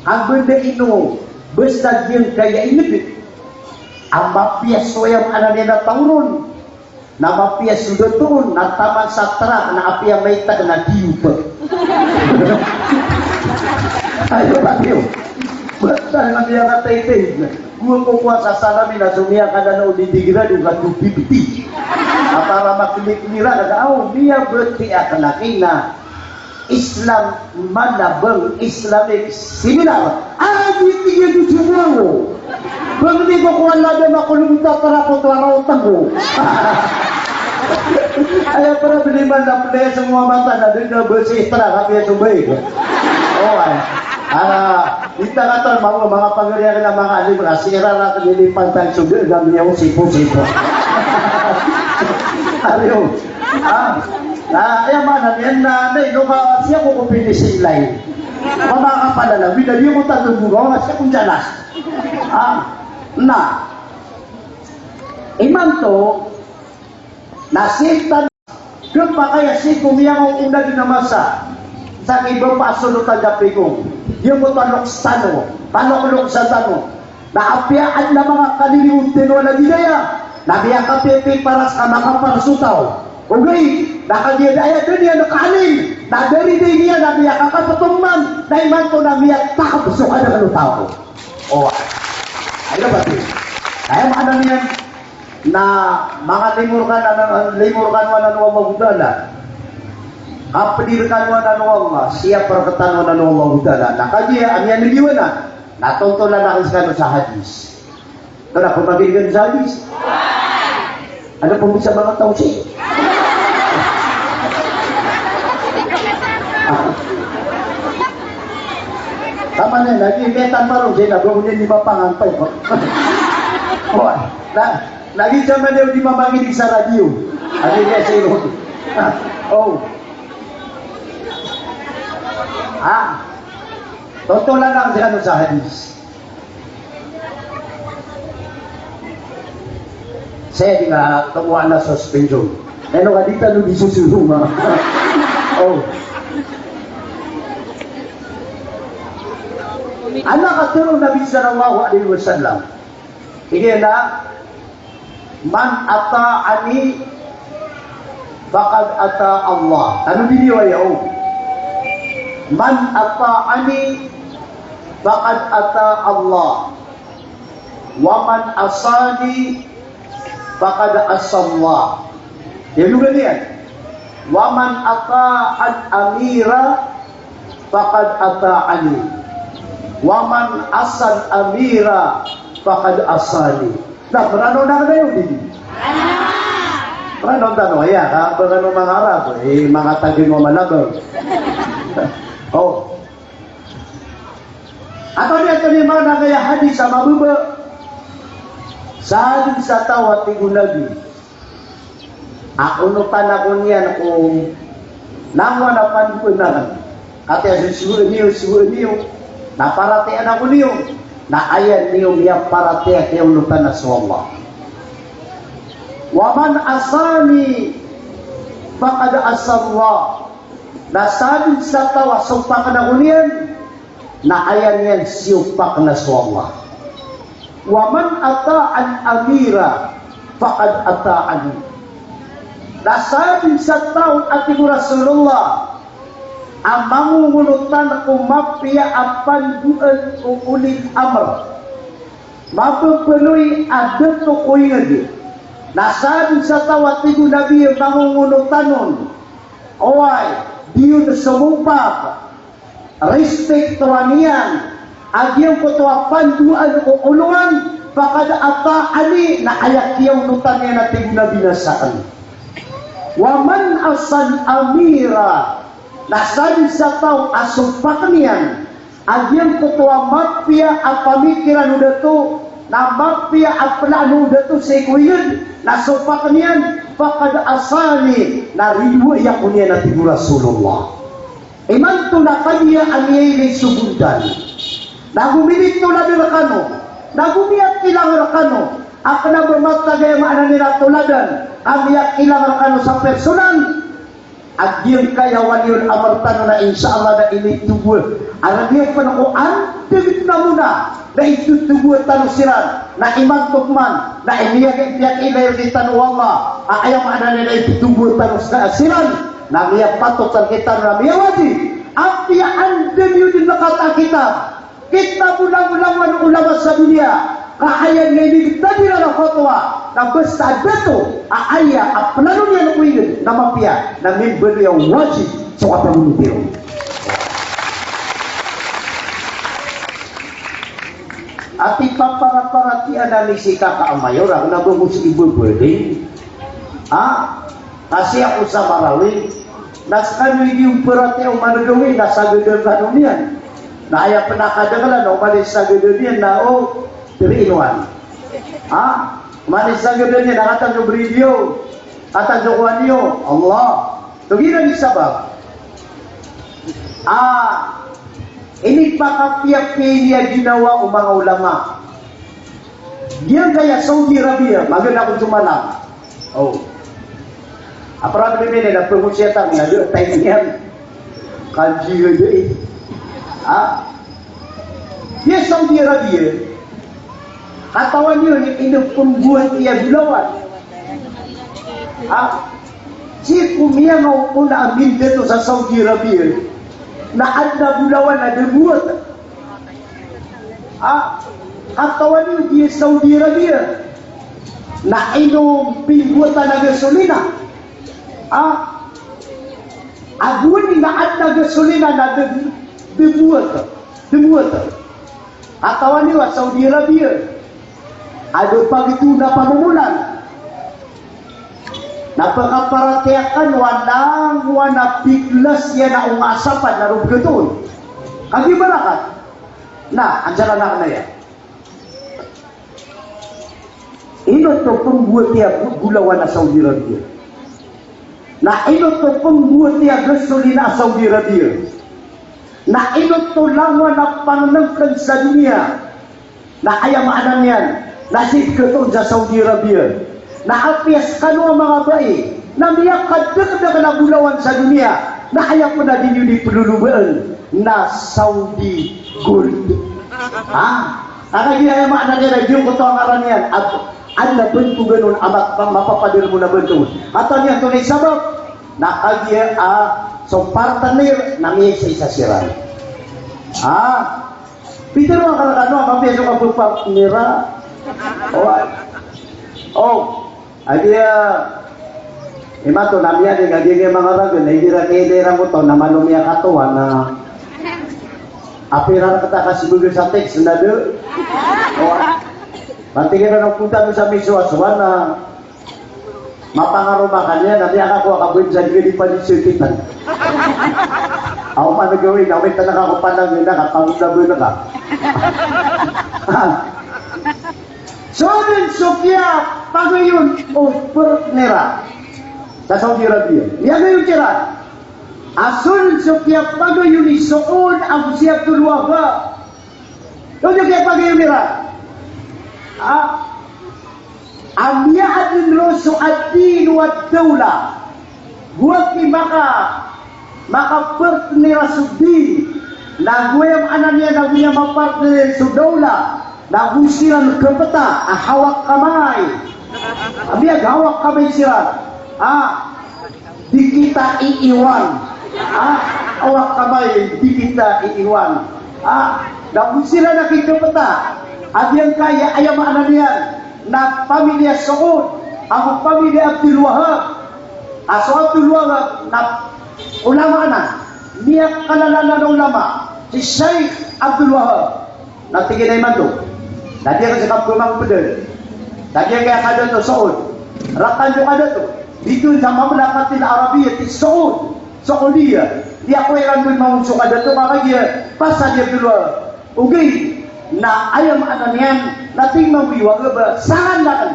Ang benda ino, basta giyangkaya inged a mapiya so aya maana niyan a taw ron. Na mapiya so dato on, na taman sa trak, na apiya maitag na diyot. Ayo, ayo. Basta na miyakataitay. Go ko kowa sa salamin a so miyakadana o di degrado ka two fifty. A para makliklik iran, na aw, miyabatiya ka na kina Islam Malabang Islamic Seminar. Agi tig iyan ko sumangko. Bang di ko kowa lada makolog ta tara ko tara o tanggo. Aya problema na pila so manga mata na di na besi tara ka piya so baik. O, ay. A, di ta katawan, manga, manga pagari aken a manga alim, a sira na aken ini pantang so di na miyaw sipo-sipo. Ariyo. A, na, aya maana niyan na, na ino ka, siya ko ko pinisilay. Mamakapalala, wida di ko tatunggo, wala siya kon jalas. A, na. Imanto, na sii tan, gepakay a sii ko miyangaoona den a masa, sa kibapasolotan da pigong. Giyoto a loks tano, palokloksa tano. Na apiya adn a manga kaliliyo tano a lagid aya, na miyakapipiparas ka makaparas o taw. Ogaid na kagiya da aya dn iyan kaalim, na dari dn iyan na miyakakapetoman, na imanto na miyatakap so kadakl o taw. O, aya ba di? Aya maana niyan na manga limo rekano, limo rekano anan o Allahu Ta'ala. Kapedi rekano anan o Allah, siyap rekatano anan o Allahu Ta'ala. Na kagiya a miyaneg iyo anan, na tontolan aken sekano sa hadis. Kena ko magirigan sa hadis? Ano pong bisa manga taw si? A. Tama na, lagi, may tamparo, di na, ba, di mapangantaw. O, na, lagi sa man di mamanggirig sa radyo. Lagi, di, sino? A, o. A. Tontolan aken sekano sa hadis. Saya di nga kawaan a suspension. Ino ka di tano di susuhuma. O. Ana katharo o Nabi sallallahu alaihi wasallam. Tig iyan a, "Man ata'ani faqad ata'a Allah." Tano di niyo aya o. "Man ata'ani faqad ata'a Allah. Wa man asani faqad asa Allah." Aya logan iyan. "Wa man ata'al amira faqad ata'ani. Wa man asal amira faqad asani." Na, merano na kayo, di? Merano tano, aya, ka, merano manga Arab, e, manga tagin o Malabang. O. Antonaa i, antonaa i maana angkaya hadis a mababa? Sa den sa taw a tig o Nabi a onotan ako niyan ko langowan a pandoan aken. Katii a so sowaan iyo, sowaan iyo, na paratiyayaan ako niyo, na aya niyo miyaparatiyaya a kiyaonotan na so Allah. Wa man asani faqad asa Allah. Na sa den sa taw a sopak ako niyan, na aya niyan siyopak na so Allah. Wa man ata'al amira faqad ata'ani. Na sa den sa taw, a tig o Rasulullah, a mangongonotan ko mapiya a pandoan o ulil amr, mababaloy a dato ko inged. Na sa den sa taw, a tig o Nabi, a mangongonotan on Oway, di on somopag, respect to a niyan, a giyangkoto a pandoan o olowan, faqad ata'ani, na aya kiyaonotan iyan a tig o Nabi na sakn. Wa man asal amira, na sadn sa taw a sopak iyan a giyangkoto a mapiya a pamikiran o dato, na mapiya a plaan o dato sii ko ingd, na sopak iyan, faqad asani, na ridoay ako niyan a tig o Rasulullah. Imanto na kagiya a miyailay so bontal, na go minitolad rkano, na go miyakilang rkano, a kna ba matag aya maana niyan a toladan, a miyakilang rkano sa personal, a giyangkaya wali on a amr tano na insha Allah na initogo. Anan iyan pn ko andang na mona na itotogo tano siran, na imanto pman na iniyaga, iyailay rktano o Allah a aya maana niyan na itotogo tano sa, siran, na miyapatot rktano na miyawajib. Apiya anda niyo dn kata a kitab, kitab o langolangon o ulama sa doniya, ka aya niyan inibtad iran a fatwa, na basta a dato a aya a plano niyan ko ingd na mapiya, na mimbaloy a wajib so kapagonoti ron. Ati paparaparatiyanan i si kaka a mayor, a kna ba ko si ibabaling. Ha? Kasi ako sa Marawi, na skano i di on paratiyaya o man gawii na sagadan kano niyan. Na aya pn a kadaklan na o man i sagadan iyan na o three in one. Ha? O man i sagadan iyan na katawan so bri iyo, katawan so kowan iyo, Allah. So giyanan i sabap a inipakapiyapiya niyan a ginawa o manga ulama. Giyangkaya Saudi Arabia, magaan ako so malang. O. A problem iyan na pangosiyatan na da a time iyan. Kagiya da i. Ha? Giya Saudi Arabia, katawan iyo na ino pmbowat iyan a bolawan. Ha? Sii ko miyangaoona a mindato sa Saudi Arabia na adn a bolawan a da mbowat. Ha? Katawan iyo giya Saudi Arabia na ino pmbowatan a gasolina. Ha? Ago ini na adn a gasolina na da, da mbowat. Da mbowat. Katawan iyo a Saudi Arabia a da pagito na pamomolan. Na pakaparatiyaya kano a langowan a biglas iyan a onga a sapad na roo pgatoon. Kagiya barakat. Na, ancalan akn aya. Ino oto pmbowat iyan a bolawan a Saudi Arabia. Na ino oto pmbowat iyan a gasolina a Saudi Arabia. Na ino oto langowan a pangnngkn sa doniya. Na aya maana niyan na sii pgatoon sa Saudi Arabia. Na apiya skano a manga bai na miyakadakdakl a bolawan sa doniya, na aya pn a di niyo di plolobaan na Saudi gold. Ha? Kagiya aya maana niyan na giyangkoto a ngaran iyan a adn a bantogan on a map-, mapapadalm on a bantogan. Katawan iyo antonaa i sabap? Na kagiya a so partner na miyaisa-isa siran. Ha? Pitharo akn rkano a mapiya so kapphapnira. O, o, a giya, imanto na miyaadn a giya manga ragon na igira kiyailay iran oto na malo miyakatowa na apiya rkano a kasbgan sa text na da. O, pati kiran o pota sa misowasowa na mapangaroma ka niyan, na miyakakowa ka bo sa di ka di panisokitan. Aw, man gawii na, wait na ka ko panang na ka, pangutaban ka. So dn so kiyapagayon o partnera sa Saudi Arabia. Miyagayon kiran. A so dn so kiyapagayon i Saud ago si Abdul Wahab. So dn so kiyapagayon iran. A, a miyaadn roo so ad-din wad-dawla. Go aki maka, makapartner a so din, na go aya maana niyan na go niyan mapartner so dawla, na go siran kapta a hawak kamay. A miyaghawak kamay siran. A, di kita iiwan. A, hawak kamay, di kita iiwan. A, na go siran a kikapta a giyangkaya, aya maana niyan na pamilya Saud ago pamilya Abdul Wahab. A so Abdul Wahab na Ulama anan, miyakalalanan a ulama, si Sheikh Abdul Wahab. Na tig iyan a imanto, na di ka sa kapemang peden. Na di ka kadato Saud. Rakan iyo kadato. Dito sa Mamlakatil Arabiyyah ti Saud. Saudiya. Di ako iran bo imanto so kadato ka kagiya. Pasal iya Abdul Wahab. Ogaid na aya maana niyan na tig mambo i Wahab a sangan lakan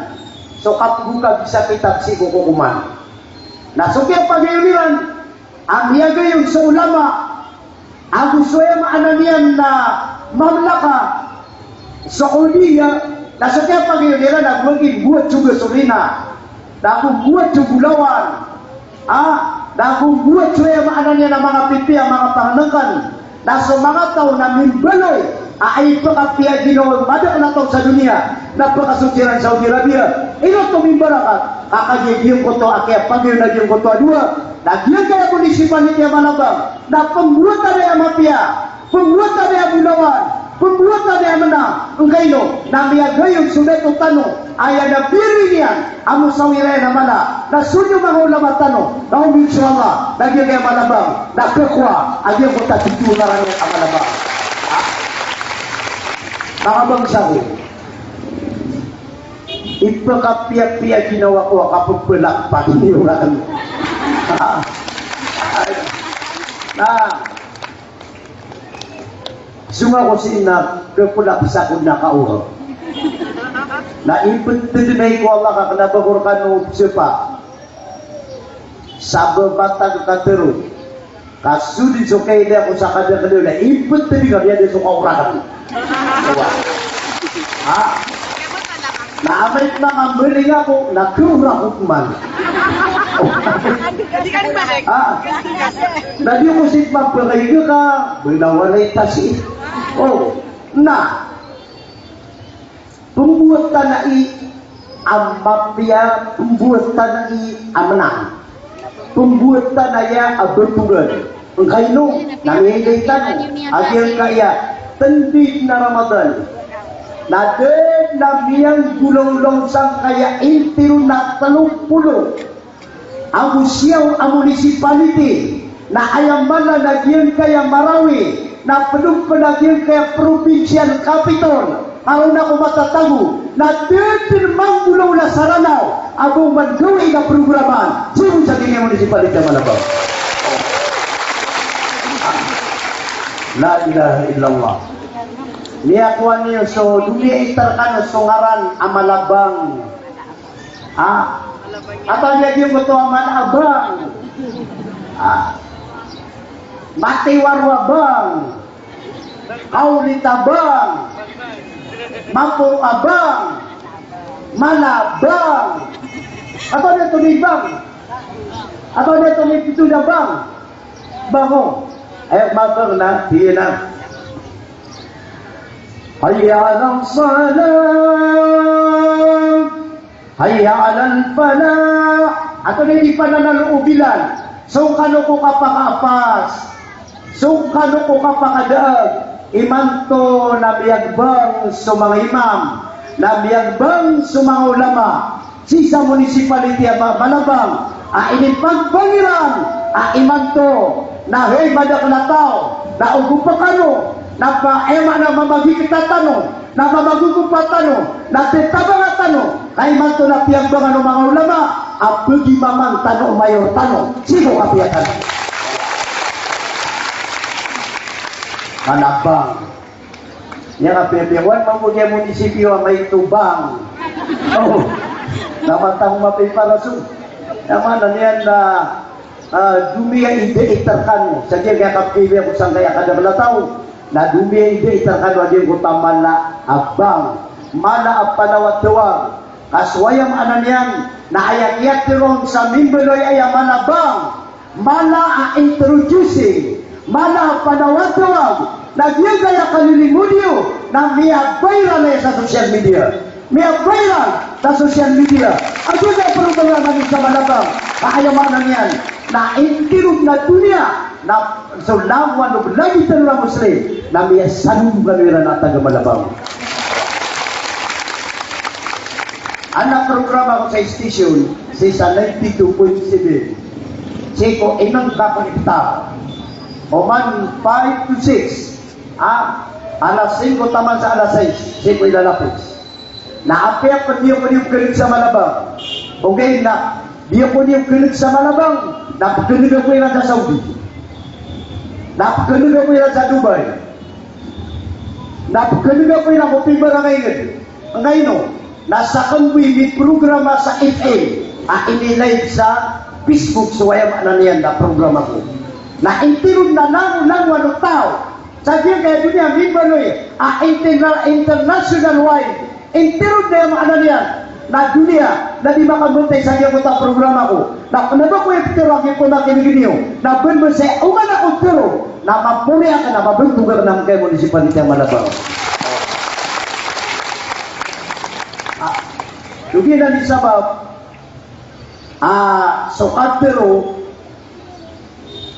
so kapgoka bisa kitab sii ko kokoman. Na so kiyapagayon iran a miyagayon so ulama ago so aya maana niyan na mamlaka Saudiya, na so kiyapagayon iran na go a giyangkoto a gasolina, na go a giyangkoto a bolawan, ah, na go a giyangkoto a aya maana niyan na manga pipiya, manga pangnngkn, na so manga taw na mimbaloy a ipkhapiya ginawa o madakl a taw sa doniya, na pkhasold siran sa Saudi Arabia. Ino oto mimbarakat? Ka kagiya giyangkoto a kiyapagayon a giyangkoto a dowa, na giyangkaya municipality a Malabang na pmbowatan aya mapiya, pmbowatan aya bolawan, pmbowatan aya mnang, angkaino na miyagayon so dato tano, aya na biyari niyan a mosawira iyan a mala, na so niyo manga ulama tano, na omi, insha Allah, na giyangkaya Malabang na khakowa a giyangkoto a titho na rangit a Malabang. Manga bangsa ko, ipkhapiyapiya ginawa ko a kapepelakpak niyo ran. Ah. Na, songa ko sii na kepelakpak sa ko na kaowa. Na ipetedmay ko Allah ka kena ba ko rekano sepa. Sabap a tag ka tero. Ka so di so kailay ko sa kadakl iyo na ipetedmay ka miyada so kaorakan. Ha? Na amay ko na mambaling ako, na kero rakn man. Ha? Na di ko sii mapakaiga ka, binawa na itasi. O, na. Pembowatan ai a mapiya, pembowatan ai a menang. Pembowatan aya a betogan. Angkaino, na miyailay tano a giyangkaya tendid na Ramadan. Na da dn a miyanggolawlaw sangkaya intiro na telo polo ago siyaw a municipality, na aya mala na giyangkaya Marawi, na pd pn a giyangkaya provincial capital, ka roo na ko matatago, na da dn manggolawla sa Ranaw a ba oman gawii na programan sii bo sa giyangkaya municipality a Malabang. La ilaha illallah. Miyakowa niyo so, domiya i rkano so ngaran a Malabang. Ah, apa dia dia betul aman abang? Ah, mati waru abang, kaulit abang, mapur abang, malabang. Apa dia tulis bang? Apa dia tulis itu dah bang? Bango. Ayo mabang na, dia na. Hayya ala salah. Hayya alal falah. Ato na di pananalo o bilal. So kano ko kapakaapas. So kano ko kapakadaag. Imanto na miyagbang so manga imam. Na miyagbang so manga ulama. Sii sa municipality a Ba-, Malabang. A inipagbangiran. A imanto. Na hay madakl a taw. Na ogopa kano. Na pa, aya maana mamagikta tano. Na mamagogopa tano, na tetabanga tano, na imanto na piyagbangan o manga ulama a pegimaman tano o mayor tano sii ko kapiya tano. Malabang. Aya kapiyapiya, wan mambo giya munisipyo a maito bang. O. Na matang mapiparasong. Aya maana niyan na Ah, domiya i dii rkano, sa giyangkaya kapiya ko sangkaya kadakl a taw, na domiya i dii rkano a giyangkoto a mala a bang, mala a panawatawag. Ka so aya maana niyan, na aya kiyatharo on sa mimbaloy aya mala bang, mala a introducing, mala a panawatawag, na giyangkaya kalilimod iyo, na miyaviral aya sa social media. Miyaviral sa social media. Ago na programa niyo sa Malabang. Ka aya maana niyan na intirod na doniya na so langowan o lagid tano a Muslim na miyasalom kano iran a taga Malabang. Adn a programa ko sa station, sii sa ninety-two point seven. Sii ko inengka ko iftar. Oman five to six. Ah, alas singko taman sa alas sais, sii ko ilalapis. Na apiya pn di ako niyo pkhan'g sa Malabang. Ogaid na di ako niyo pkhan'g sa Malabang, na pkhan'g ako iran sa Saudi. Na pkhan'g ako iran sa Dubai. Na pkhan'g ako iran ko pimbarangay ngd. Angkaino, na sakn bo i miprograma sa F M a ini-live sa Facebook so aya maana niyan na programa ko. Na intiro na langolangowan o taw sa giyangkaya doniya mimbaloy a interna-, international wide. Intiro na aya maana niyan na doniya na di makambantay sa giyangkoto a programa ko. Na kna ba ko iptharo a giyoto a makinig niyo, na bn ba sa oman ako tharo na mapori akn a mabantog akn a mkay municipality a Malabang. Ah, lagid anan i sabap a so katharo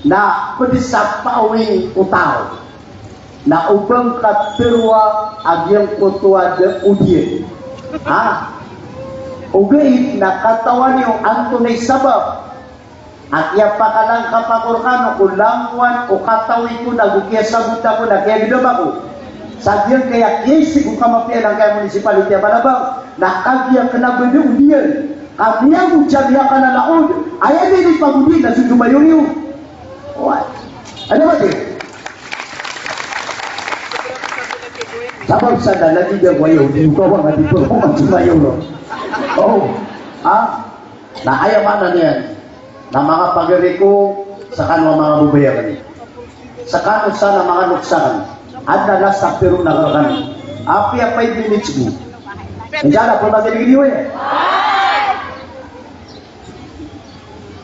na pd sa paawing o taw. Na o ba ngka tharoa a giyangkoto a da odiyan. Ha? Ogaid na katawan iyo antonaa i sabap a kiyapakalangapan ako rkano ko langowan o katawi ko na go kiyasabota ko na kiyagdam ako sa giyangkaya kiyaisig ko kamapiya angkaya municipality a Malabang, na kagiya kna ba da odiyan. Kami ago jamiya ka na laod, aya di di pagodi na so jomayor iyo. Oway. Ano ba di? Sabap sa da lagi da wayo, di ko ba nga di ko ba jomayor lo. Oh. Ha? Na aya maana niyan na manga pagari ko, skano a manga babay akn. Skano sa na manga loks akn. Adn a last a ptharo akn rkano. Apiya five minutes bo. Inja na pn ba kini kini, oy.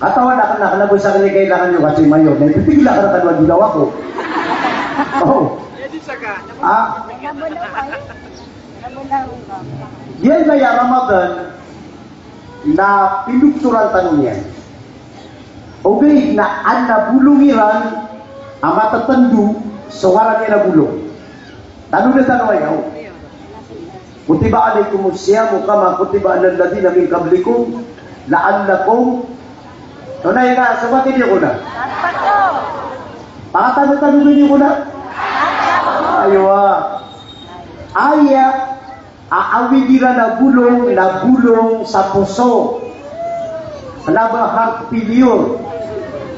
Katawan akn na kna ba sa kailangan iyo ka jomayor. Na ipitigil akn rkano a ginawa ko. Oh. Ah. Giyangkaya Ramadan, na pindoktoran tano niyan. Ogaid na adn a bolong iran a matatando so ngaran iyan a bolong. Tanodan tano aya, o. Kutiba alaykumus siyamu kama kutiba alal ladhina min qablikum la'allakum. Tonaa i kasabatin iyo kna? Pakatanodan iyo kna? Aywa. Aya a awid iran a bolong na bolong sa poso. Kna ba heart failure.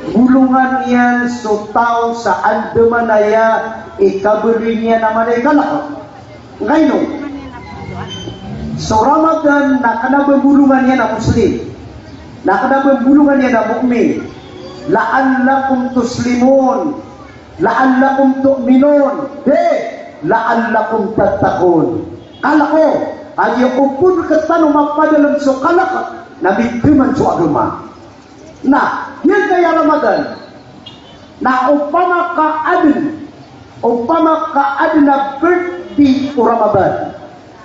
Bolongan iyan so taw sa andamanaya i kabaloy niyan a mala i kalk. Angkaino? So Ramadan na kna ba bolongan iyan a Muslim. Na kna ba bolongan iyan a mu'min. La'allakum tuslimun. La'allakum tu'minun. Di, la'allakum tattaqun. Kalk o, a giya ko pn rktano mapadalm so kalk, na mitaman so agama. Na giyangkaya Ramadan, na opama ka adn, opama ka adn a birthday o Ramadan,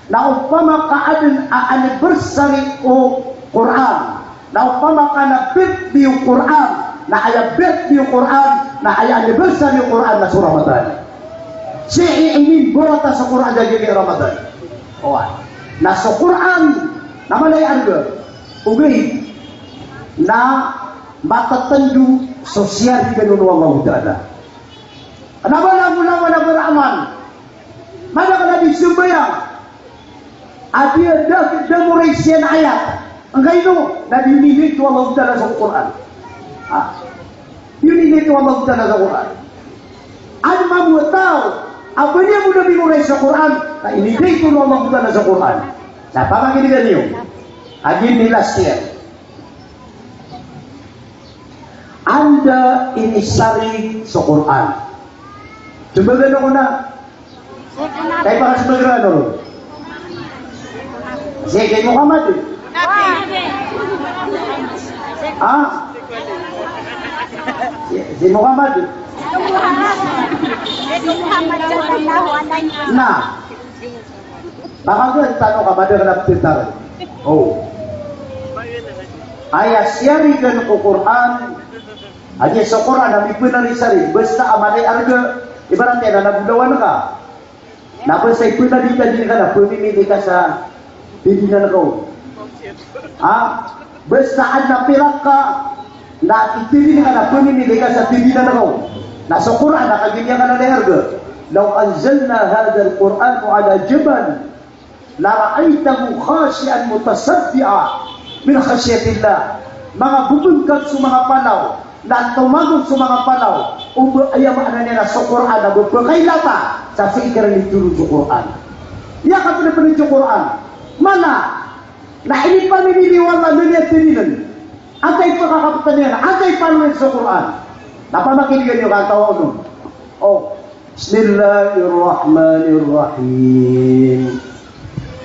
na opama ka adn a anniversary o Qur'an, na opama ka na birthday o Qur'an, na aya birthday o Qur'an, na aya anniversary o Qur'an na so Ramadan. Sii inimbawata so Qur'an sa giyangkai a Ramadan. Oway. Na so Qur'an na mala i arga. Ogaid na matatando so siyarigan on o Allahu Ta'ala. Kna ba langolangowan a baraman. Madakl a di sambayang a di a da, da moray siyan ayat. Angkaino? Na di inilito o Allahu Ta'ala sa Qur'an. Ha? Di inilito o Allahu Ta'ala sa Qur'an. Adn mambo a taw a ba niyan bo da mimoray sa Qur'an, na inilito o Allahu Ta'ala sa Qur'an. Sa pamakinigan iyo. Agi ni last year. Anda inisarig so Qur'an? Sumbagan ako na. Kay para sumbagan ako. Si Muhammad. Ha? Si, si Muhammad. Na. Makagaan tano ka madakl a pthatar. O. Aya siyarigan ko Qur'an, a giya so Qur'an a mipnarisarig, basta a mala i arga, ibarat iyan na nabolawan ka. Na basta i pnaditadi ka na pmimili ka sa didinan ka on. Ha? Basta adn a pirak ka, Na itiri nga na pemimili ka sa tiri na nakaw. Na so Qur'an na kagiya ka na niyarga. Law anzalna hadhal Qur'ana ala jabal la ra'aytahu khashi'an mutasaddi'an min khashyatillah. Manga bebengkag so manga palaw, na tomagog so manga palaw, o ba, aya maana niyan na so Qur'an na ba pekailata sa sii kiran itoron so Qur'an. Aya kapenepene so Qur'an. Mana, na inipamimili o Allah na niyan tirinan. Antaa i pekakapeten iyan, antaa i panoren so Qur'an. Na pamakinegen iyo ka antaa onon. O, Bismillahirrahmanirrahim.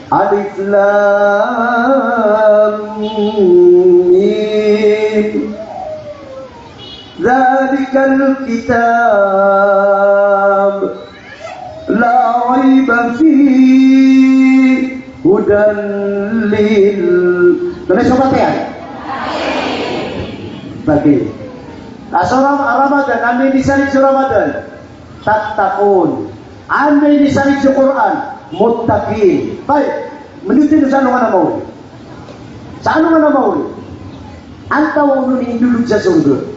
Alif Lam Mim. Dzalikal kitab la raiba fihi hudan lil, na so Fatihah. Bagi. Na so Ram-, Ramadan, anda inisarig so Ramadan? Tattaqun. Anda inisarig so Qur'an? Muttaqin. Tayyib. Mendotin sa alongan a maori. Sa alongan a maori. Antaa onon i indolog sa sorga?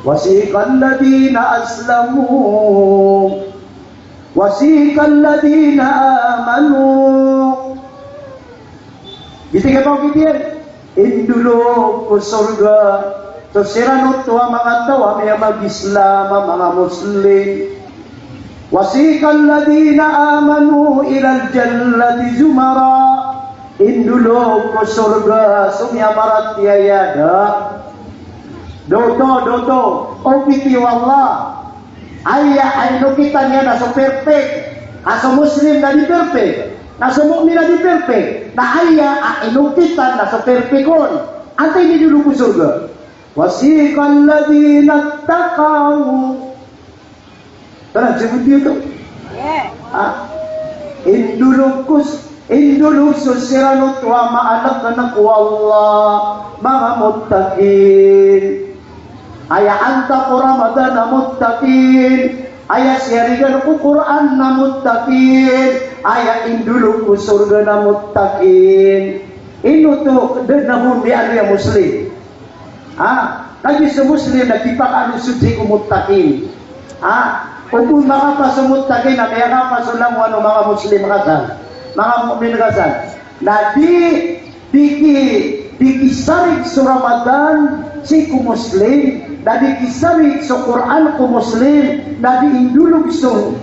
Wasiqal ladhina aslamu. Wasiqal ladhina amanu. Giyoto i kapakitan iyan. Indolog ko sorga so siran oto a manga taw a miyamag-Islam, a manga Muslim. Wasiqal ladhina amanu ilal jannati zumara. Indolog ko sorga so miyamaratiyaya da. Doto, doto, o pitharo o Allah. Aya a inokitan iyan na so perfect. Ka so Muslim na di perfect. Na so mu'min na di perfect. Na aya a inokitan na so perfect on. Antaa i indolog ko sorga? Wasiqal ladhina ttaqaw. Tara, sagot iyo to. Ha? Indolog ko s-, indolog so siran oto a maaleknek o Allah, manga muttaqin. Aya antap o Ramadan a muttaqin. Aya siyarigan ko Qur'an na muttaqin. Aya indolog ko sorga na muttaqin. Ino oto, da na bo miyaaloy a Muslim? Ha? Kagiya so Muslim na kipakaaloy sii ko muttaqin. Ha? O bo makapas so muttaqin na miyakapas so langowan o manga Muslim ka san, manga mu'min ka san. Na di, di ki, di kisarig so Ramadan sii ko Muslim, na di kisarig so Qur'an ko Muslim, na di indolog so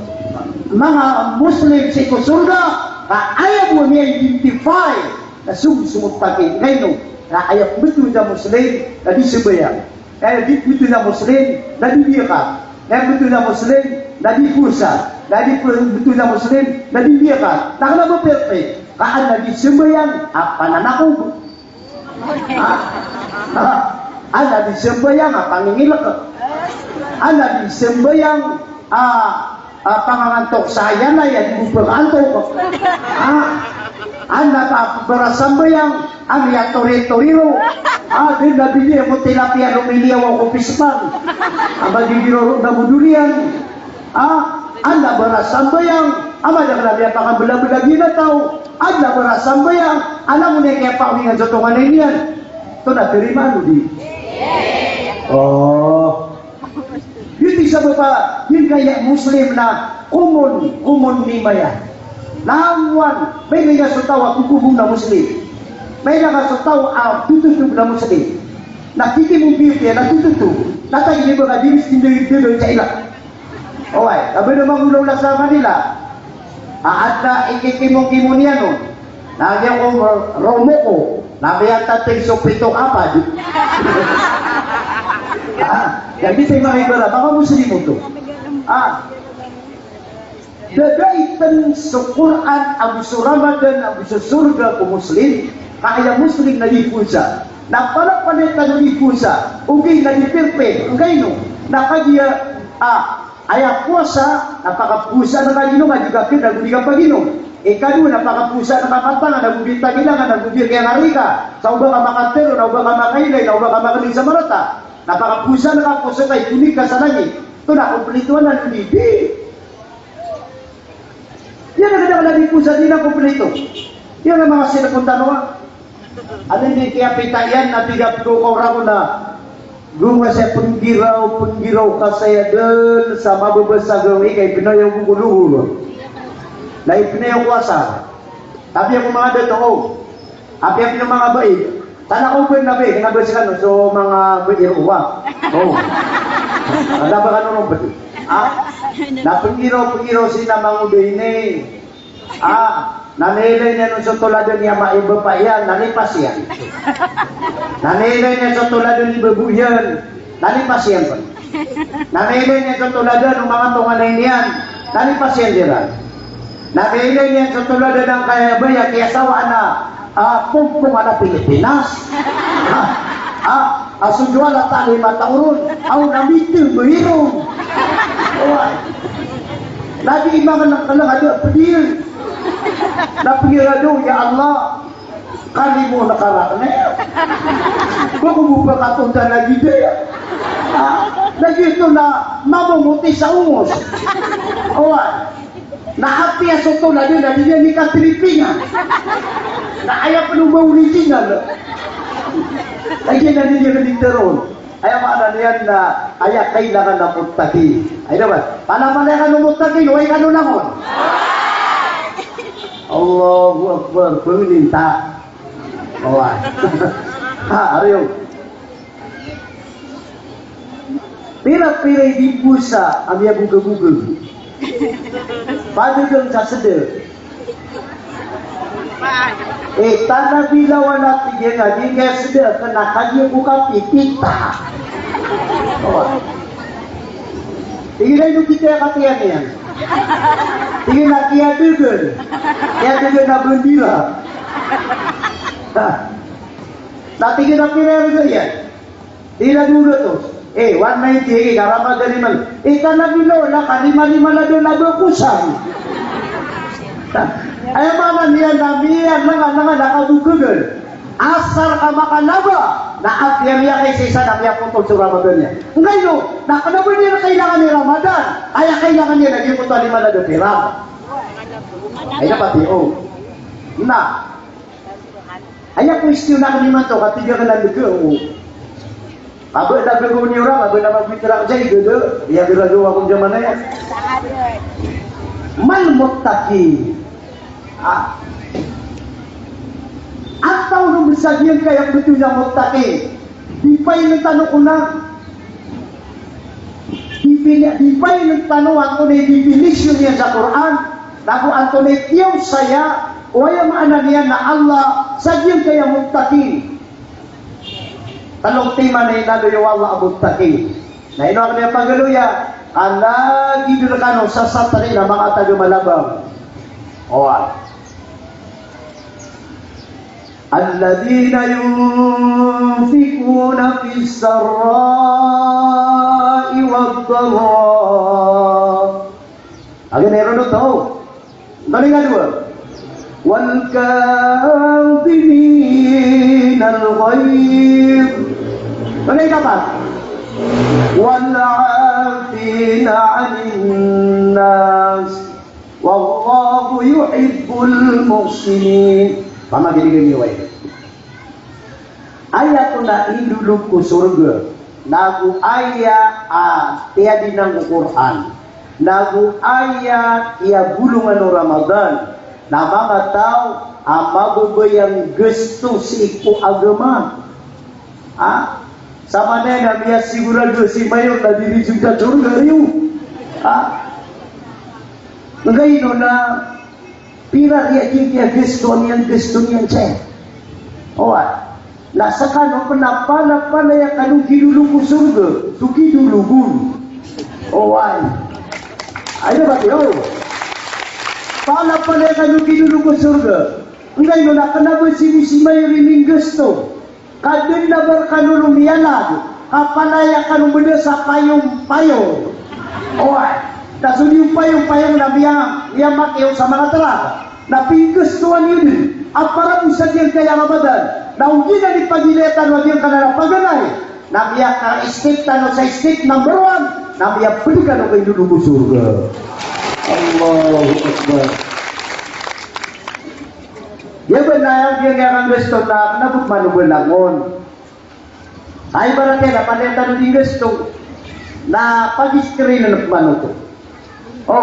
manga Muslim sii ko sorga, ka aya bo miya-identify na so, so muttaqin. Kaino? Na aya pembetowan a Muslim na di sambayang. Na aya di pembetowan a Muslim na di miyakat. Na aya pembetowan a Muslim na di powasa. Na aya di pembetowan a Muslim na di miyakat. Na kena ba perfect? Ka an a di sambayang a pananakob. Ha? Ha? An a di sambayang a pangingilek. An a di sambayang a Ah, pangangantok saya na aya di bo pekaantok. Ah, an a ba-, barasambayang a miyatoritori ron. Ah, di na bili mo tilapia, lumiliyaw ako pispan. Ah, magigiro ron na mo durian. Ah, an a barasambayang a madakl a miyapakambelabelag iyan a taw. An a barasambayang a langon iyan kiyapawingan so tonganay niyan. Oto na tarimaan o di? Oh. Giyoto i sabap a giyangkaya Muslim na common, common name iyan. Langowan, mailay ka so taw a kokomo na Muslim. Mailay ka so taw a tototob na Muslim. Na kikimong biyo kiya na tototob. Na tagi niyo ba ka di ris tindeg-tindeg sa ila. Oway, ka ba na mangolawla sa Manila. A, adn a ikikimong-kimong iyan on. Na giya ko ro-, romo ko, na miyantateg so pito kapad. Ah, aya giyoto i manga ibarat, manga Muslim oto. Ah, da dn a iten so Qur'an, ago so Ramadan, ago so sorga ko Muslim, ka aya Muslim na di powasa. Na palapalaya tano di powasa, ogaid na di perfect, angkaino? Na kagiya, ah, Aya powasa, na pakapowasaan ka ginom a di ka kn ago di ka paginom. Ikadowa, na pakapowasaan ka matangan ago di tagilangan ago di kiyangarika. Sa o ba ka makatero, na o ba ka makailay, na o ba ka makadn sa marata. Na pakapowasaan ka ko so kay konik ka sa langit. Oto na komplito anan o di? Di. Iyan a kadaklan a di powasa di na komplito. Iyan a manga sinakotan o a Anin di kiyapita iyan na tig a pd ko ragon a Gowasa pnggiraw, pnggiraw ka saya dn sa mababasa gawii ka ipnayaw ko kologor. Na ipnayaw ko asar. Tapi ako manga dato, o. Apiya pn manga bai. Tana ko bn na bai, kna ba skano so manga bai roo. O. Ada ba kano ron pd. A? Na pnggiraw, pnggiraw sii na mangoda ini. A, na miyailay niyan on so toladn i ama i bapa iyan, na lipas iyan. Na miyailay niyan so toladn i babo iyan, na lipas iyan pn. Na miyailay niyan so toladn o manga tonganay niyan, na lipas iyan diran. Na miyailay niyan so toladn angkaya a baya kiyasawaan a, a, pompong a Pilipinas. A, a, a so juwal a tali mataoron, aw na miti mairon. Oway. Lagid imangan a kala a da a pd iyan. Na pnggiraw, ya Allah, kalimo na karak na. Ba ko bo ba katonda lagid aya. A, lagid oto na mamomoti sa ongos. Oway. Na apiya so toladn na di niyan ikatripingan. Na aya pn o ba original. Lagid na di niyan ikatripingan. Aya maana niyan na aya kailangan a muttaqi. Aya ba? Palapalaya kano muttaqi, oway kano langon. Allahu Akbar, pangninta. Oway. Ha, ariyo. Pira-pira i di bosa a miyabogaboga. Padagdang sa sda. Eh, tana bilawan a tig iyan a di ngka sda, kna kagiya ko kapipitta. Oway. Tig iyan a ino kita katiyan iyan. Tig iyan a kiyadagdang. Kiyadagdang a bandira. Ha. Na tig iyan a pira rga iyan. Tig iyan a dowa gatos. Eh, one ninety, eh, ka Ramadan iman. Eh, ka Nabi Nuh, na ka lima-lima na dowa na ba kosan. Aya maana niyan na miyanangan-angan a kabogagan. Asar ka makalaba, na apiya miyakaisa-isa na miyapotol so Ramadan iyan. Ngkaino, na kna ba niyan kailangan i Ramadan, aya kailangan iyan na giyoto a lima na dowa pirak. Aya pati, o. Na, aya question akn imanto, ka tig akn a dga, o. Ka ba da gagaw niyo ra, ka ba da magwitra ka jay, gada, iya gagaw ako jaman aya. Mal muttaqi. A. Antaa on o ba sa giyangkaya a bthowan a muttaqi? Define tano kon a. Define, define tano antonaa i definition iyan sa Qur'an, nago antonaa i kiyaosaya o aya maana niyan na Allah sa giyangkaya a muttaqi. Tlo timan i inaloy o Allah a muttaqi. Na ino akn iyan pagaloya? Ka lagid rkano sa satri na manga taga Malabang. Oway. Alladhina yunfiquna fis sarra'i wad darra. Agi na iron oto. Antonaa i kadowa? Wal kadhiminal ghaidh. Antonaa i kapat? Wal 'afina 'anin nas. Wallahu yuhibbul muhsinin. Pamagidigi niyo ay. Aya kon a indolog ko sorga, nago aya a tiyadinang ko Qur'an, nago aya kiyabolongan o Ramadan, na manga taw a mababaya nggasto sii ko agama. Ha? Samanaya na miyasigorado si Mayor na di rizon sa sorga iyo. Ha? Nggaino na pira riya di kiyagastoan iyan, gasto niyan, sir. Oway. Na skano pn na palapalaya kano gidolog ko sorga, so gidolog on. Oway. Aya ba tiyo? Palapalaya kano gidolog ko sorga. Nggaino na kna ba sii si Mayor i minggasto. Ka dn na ba rkano ron miyalag, ka palaya kano bda sa payong-payong. Oway, na so di payong-payong na miya, miyamakiyaw sa manga trak. Na pinggastoan iyo dn a para bo sa giyangkaya a Ramadan. Na ogaid na di pagilaya tano a giyangkanan a paganay, na miyaka-step tano sa step number one, na miyapd kano ko indolog o sorga. Allahu Akbar. Iya ba na aya giyangkaya a kanggasto na kna bo man o ba langon. Ay, ibarat iyan na palaya tano di nggasto na pag-screen na pman oto. O,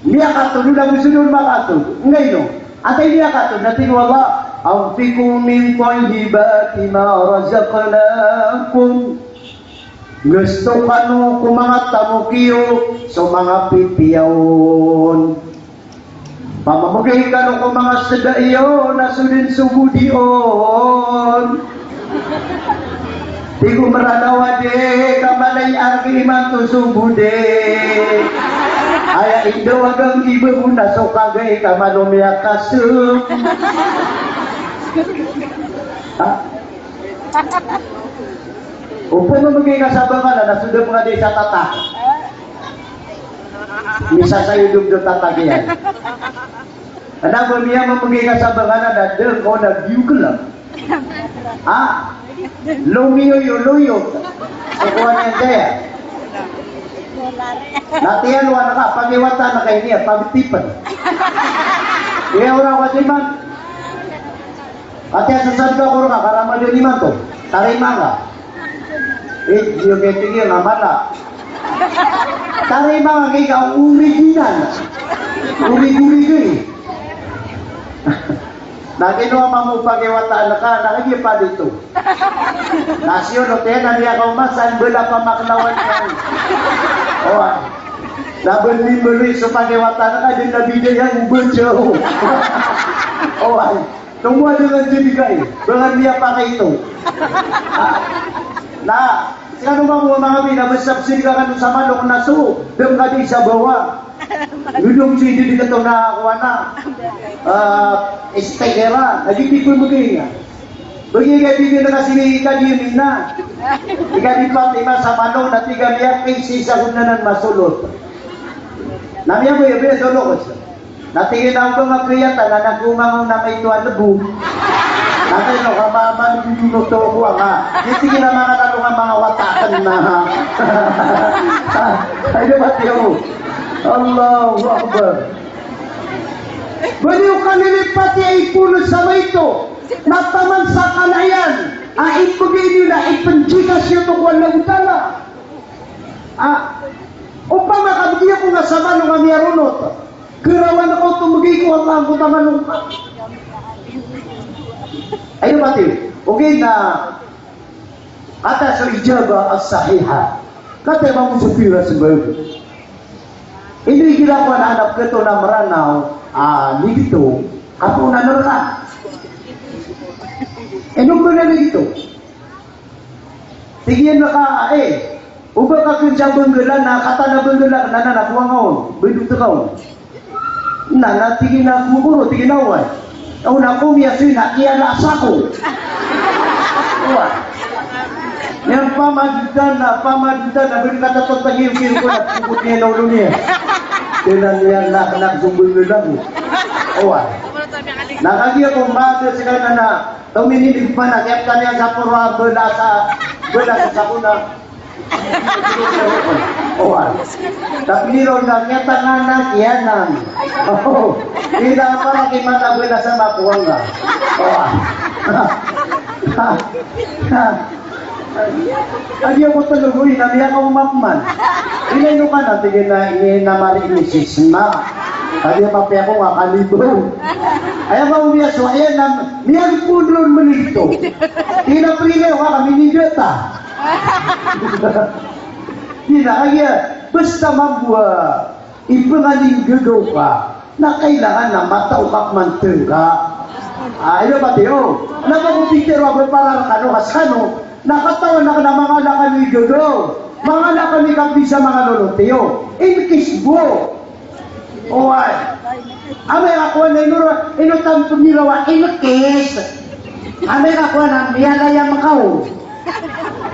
miyakatod, o na bo so di on makatod. Nggaino? Antaa i miyakatod? Na tig o Allah, "Anfiqu min tayyibati ma razaqnakum." Nggasto kano ko manga tamok iyo so manga pipiya on. Pamamgay kano ko manga sda iyo na so dn so bo di on. Tig o Mranaw a di ka mala i arga imanto so bo di. Aya indawagan ki babo na so kagai ka malo miyakasm. Ha? O pamamgay ka sa bangalan na so da pngadi sa tatak. Misasayod o tatak iyan. Adn a ba miyamamgay ka sa bangalan na da ko na biyo kla. Ha? Lomiyoyo, loyo. So kowan iyan saya. Na tiyan o anak ka, pakiwata na kay niya, pagtipn. Iya, ora wadiman. Ati a sasad ka ko rka, karama dn imanto. Tarima ka. Eh, iyo kay tig iyan a mala. Tarima ka kay ka original. Uri-uri ka eh. Na kino a mamo pakiwataan ka, na kagiya pd ito. Na siyon o tiyan a miyakaoma san bala pamaklawan iyan. O, ah. Na bn mimbaloy so pakiwataan ka, dn na bida iyan, o ba tiyo. O, ah. Tomo a dn a diyabigay, ba nga miyapakay ito. Ah, na, skano mambo a manga bi na ba subsidi ka kano sa manok na so, dn ka di sa bawa. Dodong so ididikto na kowan a, ah, istikera, na di pipmgay nga. Bagi ka di na kasi ni ka di mina. Ika di Fatima sa manok na tig a miyakay sii sa gonangan masolot. Na miyaboy, boy, solot. Na tig iyan a o ba nga kiyata na nago mango na maito a lbo. Na tig iyan a ka ma, ma, lbo oto ko nga. Di tig iyan a manga tano nga manga wata akn na. Ay, di ba tiyo? Allahu Akbar. Bali o kalilipati a ipon sa maito. Na taman sa kala iyan a ipgay niyo na ipn-Gcash iyo oto ko Allahu Ta'ala. Ah, opama ka bgi ako nga sa manok a miyaronot. Karawan ka oto mbgay ko Allah angkoto a manok ka. Ayo, mati. Okay na. Kata so ijabah as-sahiha. Kata mambo so pira sa bago. Ino igira ko anak anak kito na Mranaw, ah, ligito, kapo na nerka. Ino ko na ligito. Tig iyan a ka, eh, o ba ka kn sa bnggalan na kataan a bnggalan na, na, na, kowa nga on, bdot ka on. Na, na, tig iyan a gogoro, tig iyan a oway. Aw na ko miyasoy na kiyalaas ako. Oway. Niyan pamadotan na, pamadotan na, bdot ka tatotagi, kiyokiyok ko na, pukot niyan a olo niyan. Tig iyan a niyan na, na, so bnggalan ko. Oway. Na kagiya ko mada sila na, na, Tominidig pman a kiyaptan iyan sa poro a bala sa, bala sa sakona. Oway. Tapi ron na kiyatangan na kiyanan. O. Ida a pala ki mata bala sa makuwanga. Oway. Adi ako tologoy na miyakaoma pman. Ino, ino ka na, tig iyan a ini na mari ini sisma. Adi a mapiya ko nga kalibaw. Aya ba umiya so, aya na, miyagpon ron mlito. Tig iyan a prila ka kami ni data. Tig iyan a, aya, basta mambo a ipngalinggagaw ka, na kailangan na mataw ka pman tngka. Ah, ino ba tiyo? Na ba ko pitharo a ba para rkano ka skano, na katawan akn a mangala kami gagaw, mangala kami kapiya sa manga lolot iyo. Inkis bo. Oway. Amay ka kowan a ino, ino tano pniraw a inkis. Amay ka kowan a miyalayam ka on.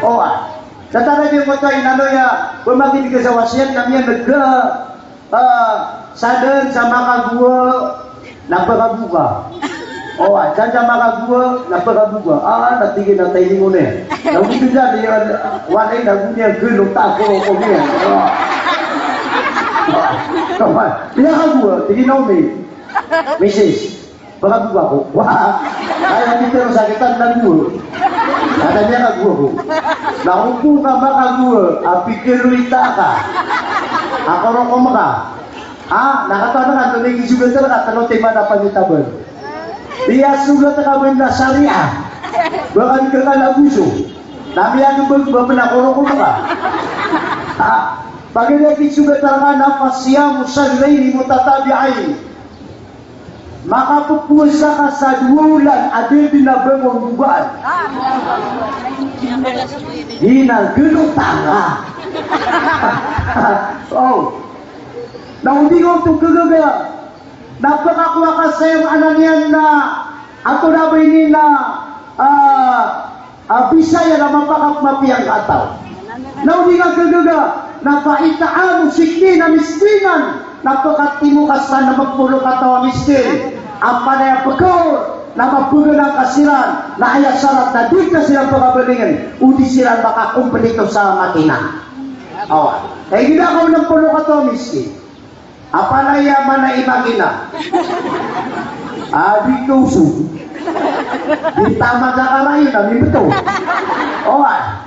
Oway. Sa tara di ko ta inano iya, ba makidg sa wasiyat na miyaneg, ah, sadn sa makagowa na pkaboka. O, ah, sadn sa makagowa na pkaboka. Ah, na tig iyan a tailing on iyan. Na odi dn sa di, ah, wala i na goniyan gano ta ko ko niyan. Ah. Ah. Kaman, miyakagowa, tig iyan a omi. Misis. Pkaboka ko. Wa. Ay, andi tero sa kitan na duo. Kata niyan ka gowa ko. Na opo ka makagowa a pikir o ita ka a korokom ka. A, na katawan ka antonaa i kisogat rka, tano timan a panitaban. Iyasogat ka bo na sharia. Ba ka di ka kalagoso. Na miyagabag ba pn a korokom ka. A, paganay a kisogat rka na fasiyamu shahrayn mutatabi'ayn. Makapphowasa ka sa dowa olan a da dn a ba ko nggowaan. Di na gano tanga. O. Na o di ka oto gagaga. Na pkakowa ka sa aya maana niyan na antonaa ba ini na, a, a, bisa iyan a mapakapmapiya ngka a taw. Na o di nga gagaga, na fa it'amu sittina miskinan, na pkatimo ka sa nm polo kataw a miskin a palaya pkaor, na mabaganaan ka siran, na aya sarat na di ka siran pkabalingn, o di siran makakomplito sa makina. Awa. Kay gida ka nm polo kataw a miskin. A palaya mana i makina. A, di ko so. Di taman sa karayon a mimbto. O, a.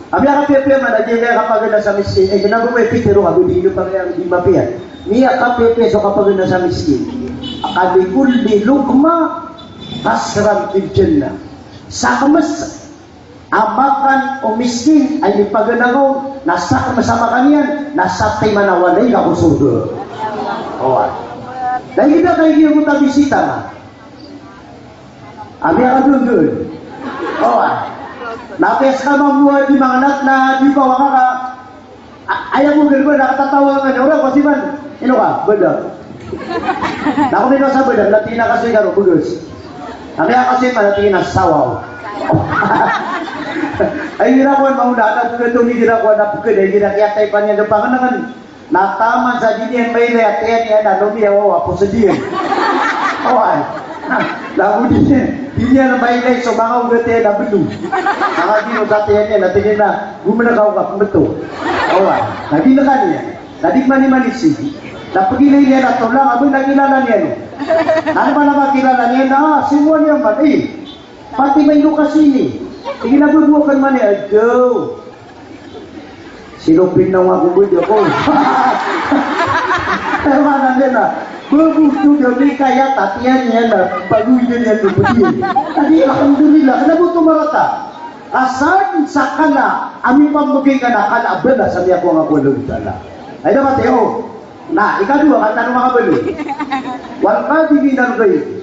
A miyakapiyapiya man a di kaya kapagana sa miskin. E, kna bo may pitero ka bo di ino pangayang di mapiya. Miyakapiyapiya so kapagana sa miskin. Ka likulli luqmah qasran fil jannah. Sakms a makan o miskin a inipagana ka on, na sakm sa makan iyan, na satiman a walay ka ko sorga. Oway. Na igira ka igira ko tabisita na. Ami a kadondon. Oway. Na piyas ka mambo a di mangnat na di pa waka ka. A-, aya ko galbad a katatawa nga niyan, ora ko siman. Ino ka? Badak. Na ko mino sa badak, na tig iyan a kasoy ka ro, bagas. Na miyakasoy man, na tig iyan a sawaw. Ay, igira ko an mauna, na pkd on, igira ko an na pkd, ay, igira kiyatay pa niyan, na pangnangan. Na taman sa di niyan mailay a tiyan iyan, na lomiyawaw a posed iyan. Oway. Na, na go di niyan, di niyan mailay so manga ogat iyan a blo. Manga gino sa tiyan iyan, na tig iyan a, Gomnkaw ka pmbto. Oway. Na di nka niyan. Na di kmanimani sii. Na pagilay niyan a tolang a ba na kilala niyan. Na ba na ba kilala niyan na, ah, si Juan iyan man, eh. Pati may lokasyon ini. Sige na, bubukan man iyan. Ado. Sinopin na nga ko ba di ako. Kaya maana niyan na. Bago to daw di kaya tatiyan niyan na. Bago niyan niyan na pwede. Tadi, alhamdulillah. Kna bo to marata. Ka san sa kala a mipambgay ka na kala a balas a miyakowa ngka ko Allahu Ta'ala. Ay, dapat iyo. Na, ikadowa, katawan o manga baloy. Wal kadhiminal ghaidh.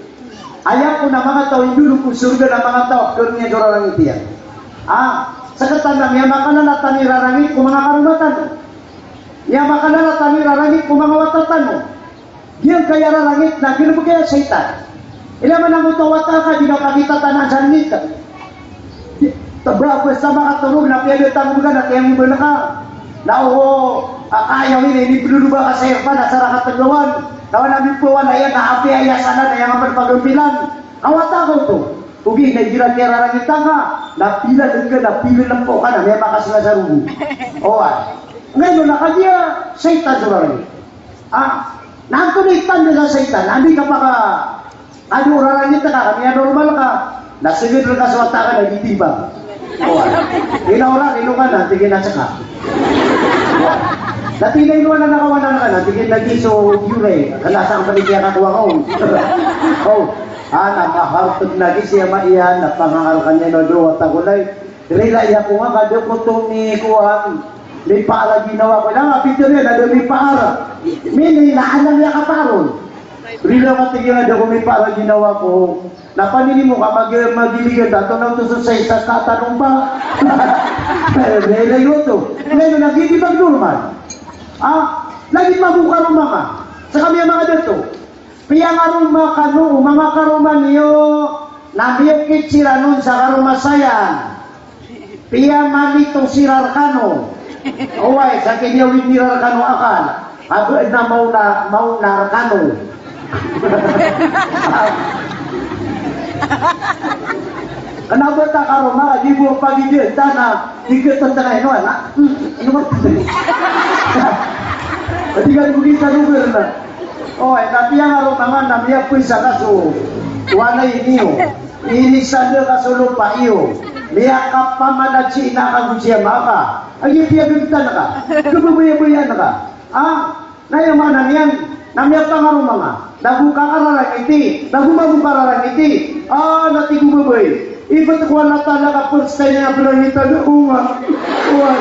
Aya kon a manga taw a indolog ko sorga na manga taw a pkharoon iyan so rarangit iyan. Ah, sktano na miyamakalala tano i rarangit ko manga karoma tano. Miyamakalala tano i rarangit ko manga wata tano. Giyangkaya rarangit na gnbgay a shaytan. Ilay man a ngoto a wata ka, di na pakitatanan sa rangit. Tba, basta makatorog na piyada tano bgan a tiyangibn ka. Na o, a, kayaw ini, inibloloba ka sa irfan, a sa rakatgawan. Na wan a mipawan a iyan, na apiya aya sanan, aya nga pn pagambilan. Ka wata ka oto. Ogaid na igira kiyararangita ka, na pilaln ka, na pilalmpo ka, na miyamakasinga sa rogo. Oway. Ngayon, na kagiya shaytan so rarangit. Ah, na antonaa i tanda sa shaytan, na anda i kapaka, anda o rarangit ka, ka miyanormal ka, na sgd rka so wata ka na di timbang. Oway. Ino ka, ino ka na, tig iyan a ska. Na tig iyan a ino ka na, nakawanan ka na, tig iyan a giya so biyoray, kna sa pn i kiyakakowa ka on. O, ah, na mahartg na giya si ama iyan, na pangangal ka niyan a dowa wata ko lay. Rilai ako nga ka da ko oto mikowan, mipaar a ginawa ko. Na nga pitharo iyan a da mipaar. Mini na anan iya kapaar on. Rilai ako, tig iyan, a da ko mipaar a ginawa ko. Na paninimo ka mag-, magiligan ta, antonaa oto so size sa katawan o mba. Rilai oto. Ngayon, na giya di ba normal? Ah, lagid mambo o karoma nga. Sa kami a manga dato. Piyangaroma kano o manga karoma niyo, na miyokit siran on sa karoma saya. Piyamalito siran rkano. Oway, sa kiyawid iran rkano akal. Ago na maona, maona rkano. Kna ba ta karoma, di bo pagidiyan ta na, di ka tantang ino, na. Hmm, ino ba? Di ka di bo kita lugar na. Oway, na piyangaroma nga na miyapoy sa kaso. Walay niyo, inisan ka so lopa iyo. Miyakapamanad si ina ka go si ama ka. Agi piyagagtan ka. Kababayabayaan ka. Ah, na aya maana niyan, na miyapangaroma nga. Na go ka kararangiti, na go mambo kararangiti. Ah, na tig o babay. Ibt ko a na tala ka first time a prangitan ako nga. Oway.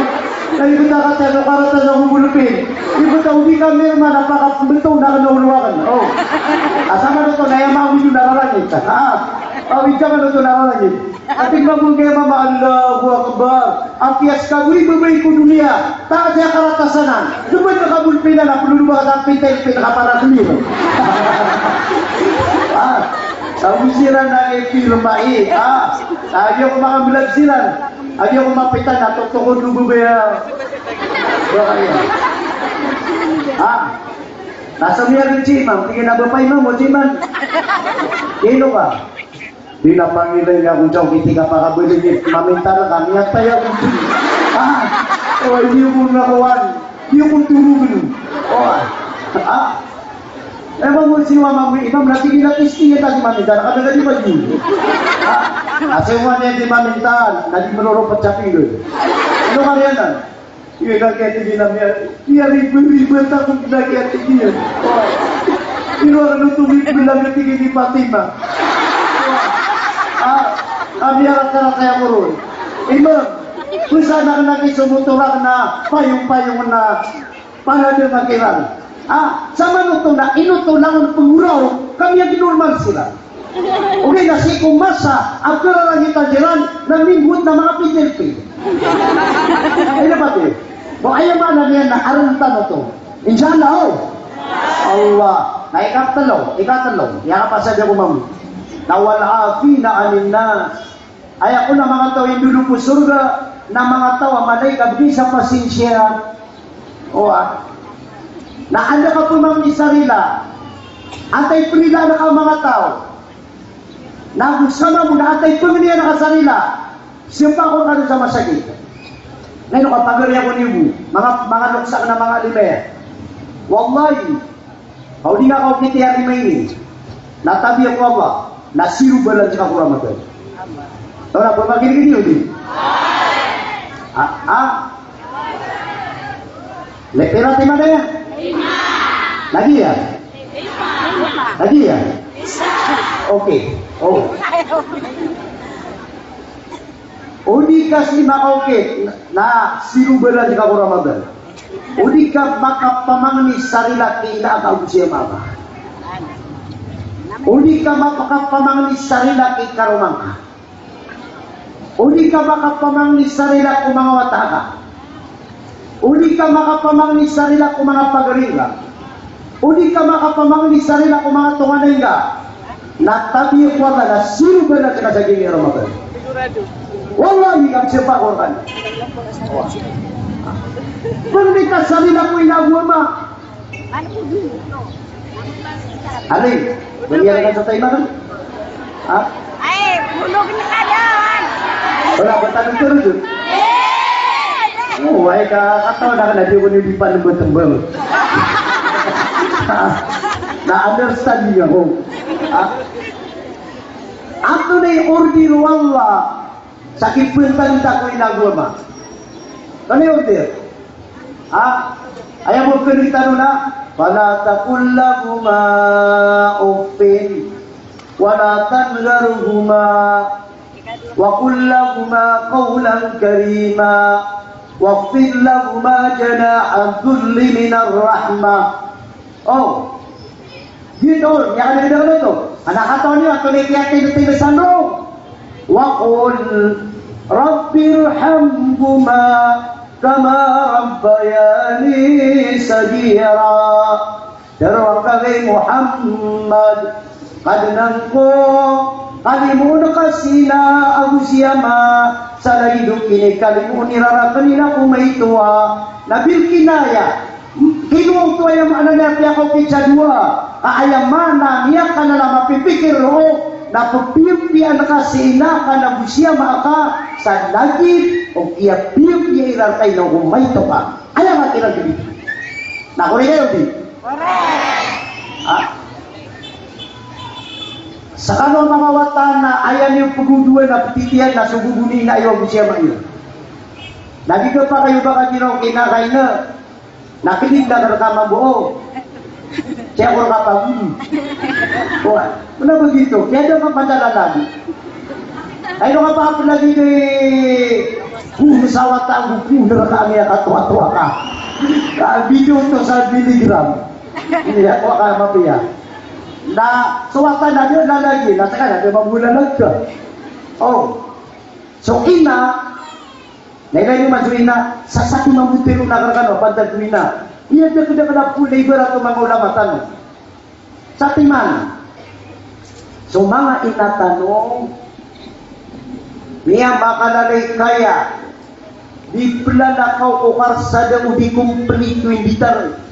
Na ibt a kataya ko karata sa ko bolpen. Ibt a o di ka mirma na pakabto na kna olo akn. O. Asa man oto na aya maawid o nararangit. Ah. Awid ka man oto nararangit. Ati mambo giya mama, Allahu Akbar. Apiya ska bo i babay ko doniya. Takas aya karata sanan. Dn ba ka bolpen na polo ba ka sa pintel pin ka para clear. Ah. Sa bo siran na ipirma i. Ah. Sa agi ako makamblad siran. Agi ako mapitan na totokod o babay a. Ba kaya. Ah. Na so miyagd si imam, tig iyan a ba pa imam o si imam. Ino ka? Di na pangilay ako diyan, kiti ka pakabaling, mamintal ka, miyatay ako diyan. Ah, o, hindi ko nakuhan. Hindi ko turugin. O, ah. Eh, ba mo si imam, imam, na tig iyan a kisti, iyan, na di mamintal, kada ka di ba di? Ah, asay mo niyan di mamintal, na di marorobot sa pinggol. Ano ka riyan, ah? Iya, na kaya tig iyan a miya, iya, riba-riba takot na kaya tig iyan. Ino a kano to, riba na kaya tig iyan i Fatima. Ah, kami a rata-rata a koron. Imam, pzaan akn a kisomotorak na payong-payong na panadn a kiran. Ah, sa manoto na ino to langon pngoraw, kami a ginormal siran. Ogaid na sii ko masa a kararangitan iran na mimbowat na manga pidilpid. Ay, na pati. Bo, aya maana niyan na aron tano to. Insha Allah, o. Allah. Na ikatlo, ikatlo. Aya kapasad ako, ma'am. Na wal afina anin nas. Aya kon a manga taw a indolog ko sorga, na manga taw a malai kabgi sa pasinsiya. O, ah. Na anda ka pmangni sa rila, antaa i prilaan ka a manga taw. Na go sa mambo na antaa i pangnian ka sa rila. Siyapa ko kano sa masakit. Na ino ka pagari ako niyo bo. Manga, manga loksak na manga lima iyan. Wallahi. Ka o di nga kaokit iyan a lima ini, na tabiya ko Allah, na zero balance ka ko Ramadan. Taw na, pamagirigiri o di? Ah, ah. Lipira ti mana iyan? Lagi iyan? Lagi iyan? Okay. O. O di ka sii makaokit, na zero balance ka ko Ramadan. O di ka makapamangni sa rila ki ina ka ago si ama ka. O di ka makapamangni sa rila ki karoma ngka. O di ka makapamangni sa rila ko manga wata ka. O di ka makapamangni sa rila ko manga pagari ngka. O di ka makapamangni sa rila ko manga tonganay ngka. Na tabiya ko Allah na zero balance ka sa giyangkai a Ramadan. Wallahi, ka siyapa ko rkano. Pangni ka sa rila ko ina ago ama. Alay, banyar ka sa taima ka? Ha? Ay, bulog na ka dyan. Wala ba tanong ko rin? O, ay ka, kataw na ka na, di ko niyo di pa nagbatambang. Na-understand niyo ako. Ha? Antonaa i order o Allah sa kipntanta ko ina ago ama? Antonaa i order? Ha? Aya bo kn tano na, "Fala taqul lahuma uffin, wala tanharhuma, wa qul lahuma qawlan karima, wakhfid lahuma janaha dhulli minar rahmah." O. Giyoto, miyakadagdag oto. Ana, katawan iyo, antonaa i kiyatindotindot san roo. Wa qul rabbirhamhuma kama rabbayani saghira. Tharo angka, hay Muhammad, Kadnan ko, kalimoon ka si ina ago si ama sa lagid o kinikalimoon iran rakn i ina ko maito a. Na bil kinaya, kinowa oto, aya maana niyan, piyakaokit sa dowa. Ka aya maana niyan ka na mapipikir roo na pphiyapiyaan ka si ina ka ago si ama ka sa lagid o kiyapiyapiya iran rka i ina ko maito ka. Aya nga kiran kbit. Na korek ayo di? Korek. Ha? Skano a manga wata na aya niyo pgodoan na ptitiyan na so gogo ni ina iyo ago si ama iyo. Na di kapakay o ba ka ginawa ki ina ka ina. Na kidid na ka rka mambo o. Tiya ko rka pagodo. O, na ba gioto. Kiyada ka madala lagi. Ay, no ka pa lagi di pun sa wata ago pun rka niyan katoatoa ka. Ka video to sa Billy Graham. Iya, ko ka mapiya. Na so wata na di na lagi, na saka na di mambo na lagi. O. So ina, na ilay niyo man so ina, sa satiman bo tero na karkano, pantag ko ina. Iya, dakdakl a polo, ibarat o manga ulama tano. Satiman. So manga ina tano, miyamakalalay kaya, di plalakaw ko karsada o di kompleto i mbitar.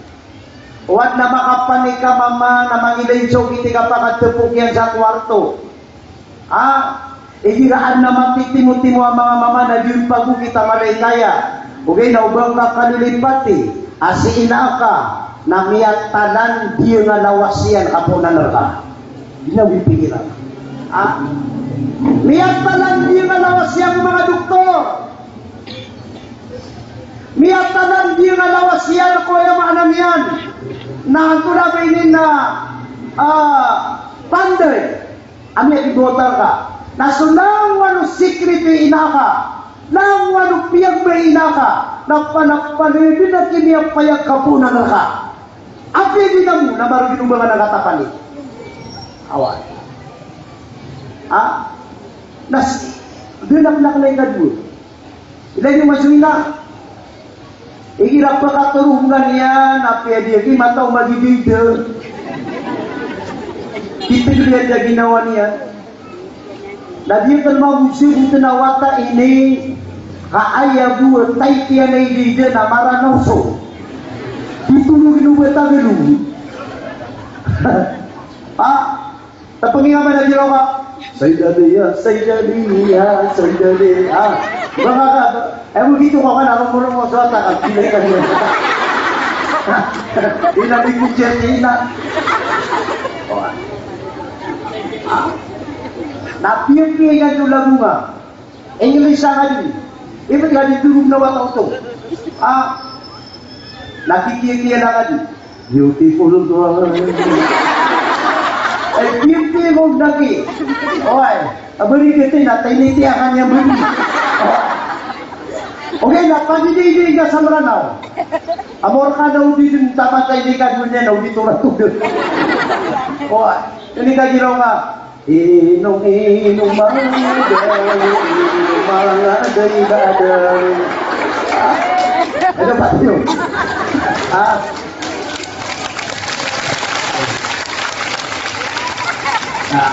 O adn a makapanik a mama na mangilay so kiti kapakatpok iyan sa kowarto. A, igira adn a matitimotimo a manga mama na di on pagokit a malay kaya. Ogaid na o ba ngka kalilipati a si ina aka na miyatalanding a lawas iyan ka poon a naraka. Di na wipikiran. A, miyatalanding a lawas iyan ko manga doktor. Miyatalanding a lawas iyan ko, aya maana niyan na antonaa ba ini na, a, panday a miyagibota rka. Na so langowan o sikreto i ina aka, langowan o piyagba i ina aka, na panapanoy dn a kimiyapayag ka poon a naraka. Apiya di na mo na marogin o ba ngka na katapani. Awa. A? Na si, dn a pnaknay ka dowa. Ilay niyo man so ina. Igira pkatorongan iyan, apiya di aki mataw magidida. Kitgl iyan sa ginawa niyan. Na di akn mambo sibotn a wata ini, ka aya bo a tait iyan a idida na Maranaw so. Di tologin o ba Tagalog. A? Tapngi a ba na giraw ka, Saydaliya, Saydaliya, Saydaliya. A, ba ka, ka, e, mo gioto ka, ka na, romoromos a wata ka, bilay ka niyan. Ina, di ko tiyan, ina. O, a. Na piyapiya iyan so lagonga. English a ka di. Ibt ka di dorog na wata oto. A, na kikiyakiya na ka di. Beautiful girl. E, beautiful na ki. Oway. A, bari kiti na, tinitiyakan iyan bari. Ogaid na, pagididi ka sa Mranaw. Amor ka na odi dn taman sa ini ka doon iyan, odi to ra to dn. Oway. Ini ka giraw ka. Inom-inom a day, inom a day ba day. Ano ba yun? A? A.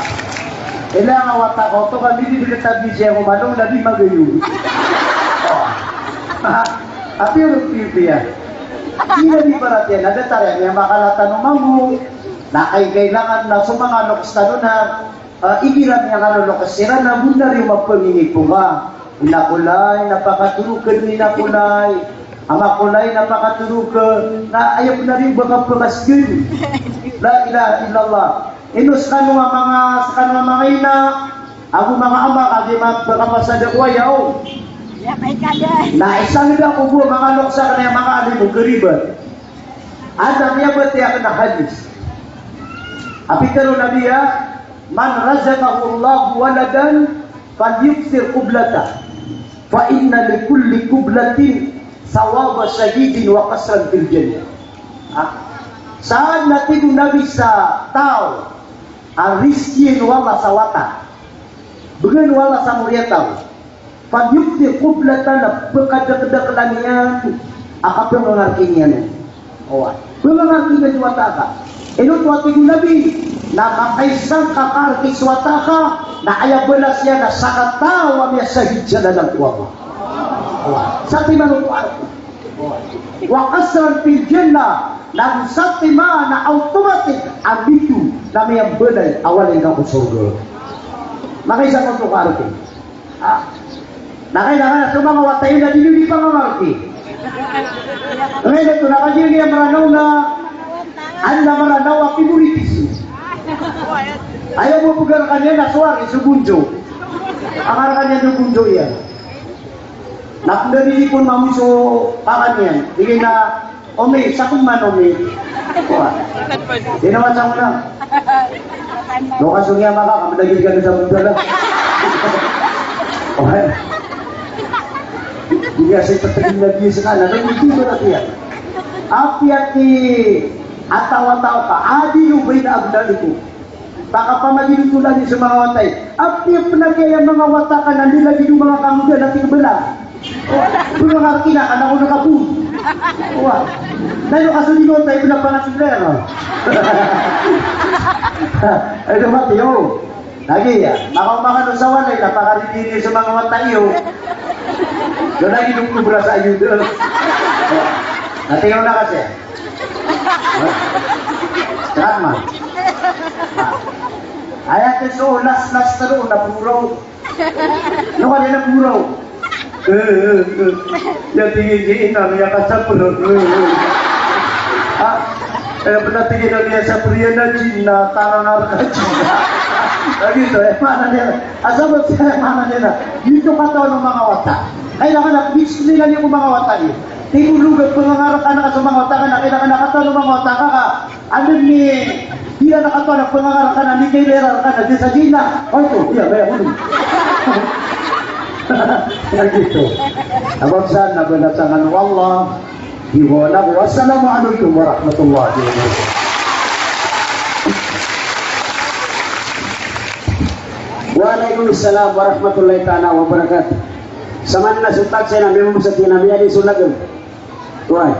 Ila nga wata ko to, kami di kita bisa ko manong na di magayon. O. A, apiya ron pipiya. Di na di paratiyaya, na datar iyan, miyamakalatan o mambo. Na kay kailangan na so manga loks tano na A, igira miyakaloloks siran na bnar iyo mapanginiponga. Ina ko lay, na pakatorogn, ina ko lay. Ama ko lay, na pakatorogn. Na aya bnar iyo ba kapakasgn. La ilaha illallah. Ino skano a manga, skano a manga ina ago manga ama, ka di ma-, ba kapasada ko aya o. Na isa ngd a ko bo a manga loks akn a manga alim o karibat. Adn a miyabatiya akn a hadis a pitharo o Nabi a Man razaqahu Allahu waladan falyukthir qublatah, fa inna likulli qublatin thawaba shahidin wa qasran fil jannah. Ha? Sa adn a tig o Nabi sa taw a rizkiyan o Allah sa wata, bgan o Allah sa moriyataw, falyukthir qublatah, na pkadakdaklan iyan a kapngangarki niyan. Oway. Pngangarki niyan so wata ka. Ino oto a tig o Nabi, na makaisa ka kaarki so wata ka, na aya balas iyan na sakataw a miyasahid sa lalan ko Allah. Oway. Satiman oto a arki. Oway. Wa qasran fil jannah, na satiman na automatic a mito na miyambalay a walay ngka ko sorga. Makaisa ka oto kaarki. Ha? Na kay, na kay, so manga wata iyo na di niyo di pangangarki. Kay na to, na kagiya Mranaw na, adn a Mranaw a favoritism. Aya bo pegarakan iyan na so ari so bonjo. Ang arakan iyan so bonjo iyan. Na penda di pon mamoy so kakan iyan. Tig iyan a, "Omi, saken man, Omi." Wa. Di na macam na. Lokasyon iyan maka, kamadagid ka na sa bonjo na. Wa. Di niyan sa itatagin na di sa kanan. Ano, di ba na iyan? Apiya ti atawa-tawa ka, adilu bayna abnaikum. Pakapamagidotolani so manga wata i. Apiya pen a kiyaya manga wata ka na di lagid o manga kangoda na tig bala. Pengangarakan ka na ko na kapo. Wa. Na iyo ka so di wata i pena pangasoblera. Ay, do mati, o. Lagi, ya. Makaoma kano sa walay na pakaridini so manga wata iyo. Do lagi do kobra sa iyo do. Na tig o na kasi. Tama. Aya ti so las-las tero na puraw. No ka di na puraw. Eh, eh, eh. Ya tig iyan, ina, ya kasapr. Eh, eh. Ah, eh, pena tig iyan a miyasapr iyan a jinn na tangan a rka jinn. Lagi to, eh, maana niyan. Asal ba siya maana niyan na. Giyoto katawan o manga wata. Kailangan a bismillah niyo ko manga wata niyo. Tig o loga pengangarakan ka so manga wata ka na kailangan a katawan o manga wata ka ka Anda ni, di na katawan a pengangarakan a di kay lera rka na di sa di na. Oto, iya, baya ko. Lagi to. Abang sana bana tangan o Allah. Di ko na ko. Assalamu alaikum warahmatullahi wabarakatuh. Wa alaikum salam warahmatullahi ta'ala wabarakatuh. Saman na so taksi na miyamamsa tina miyadi so lagam. Tuan.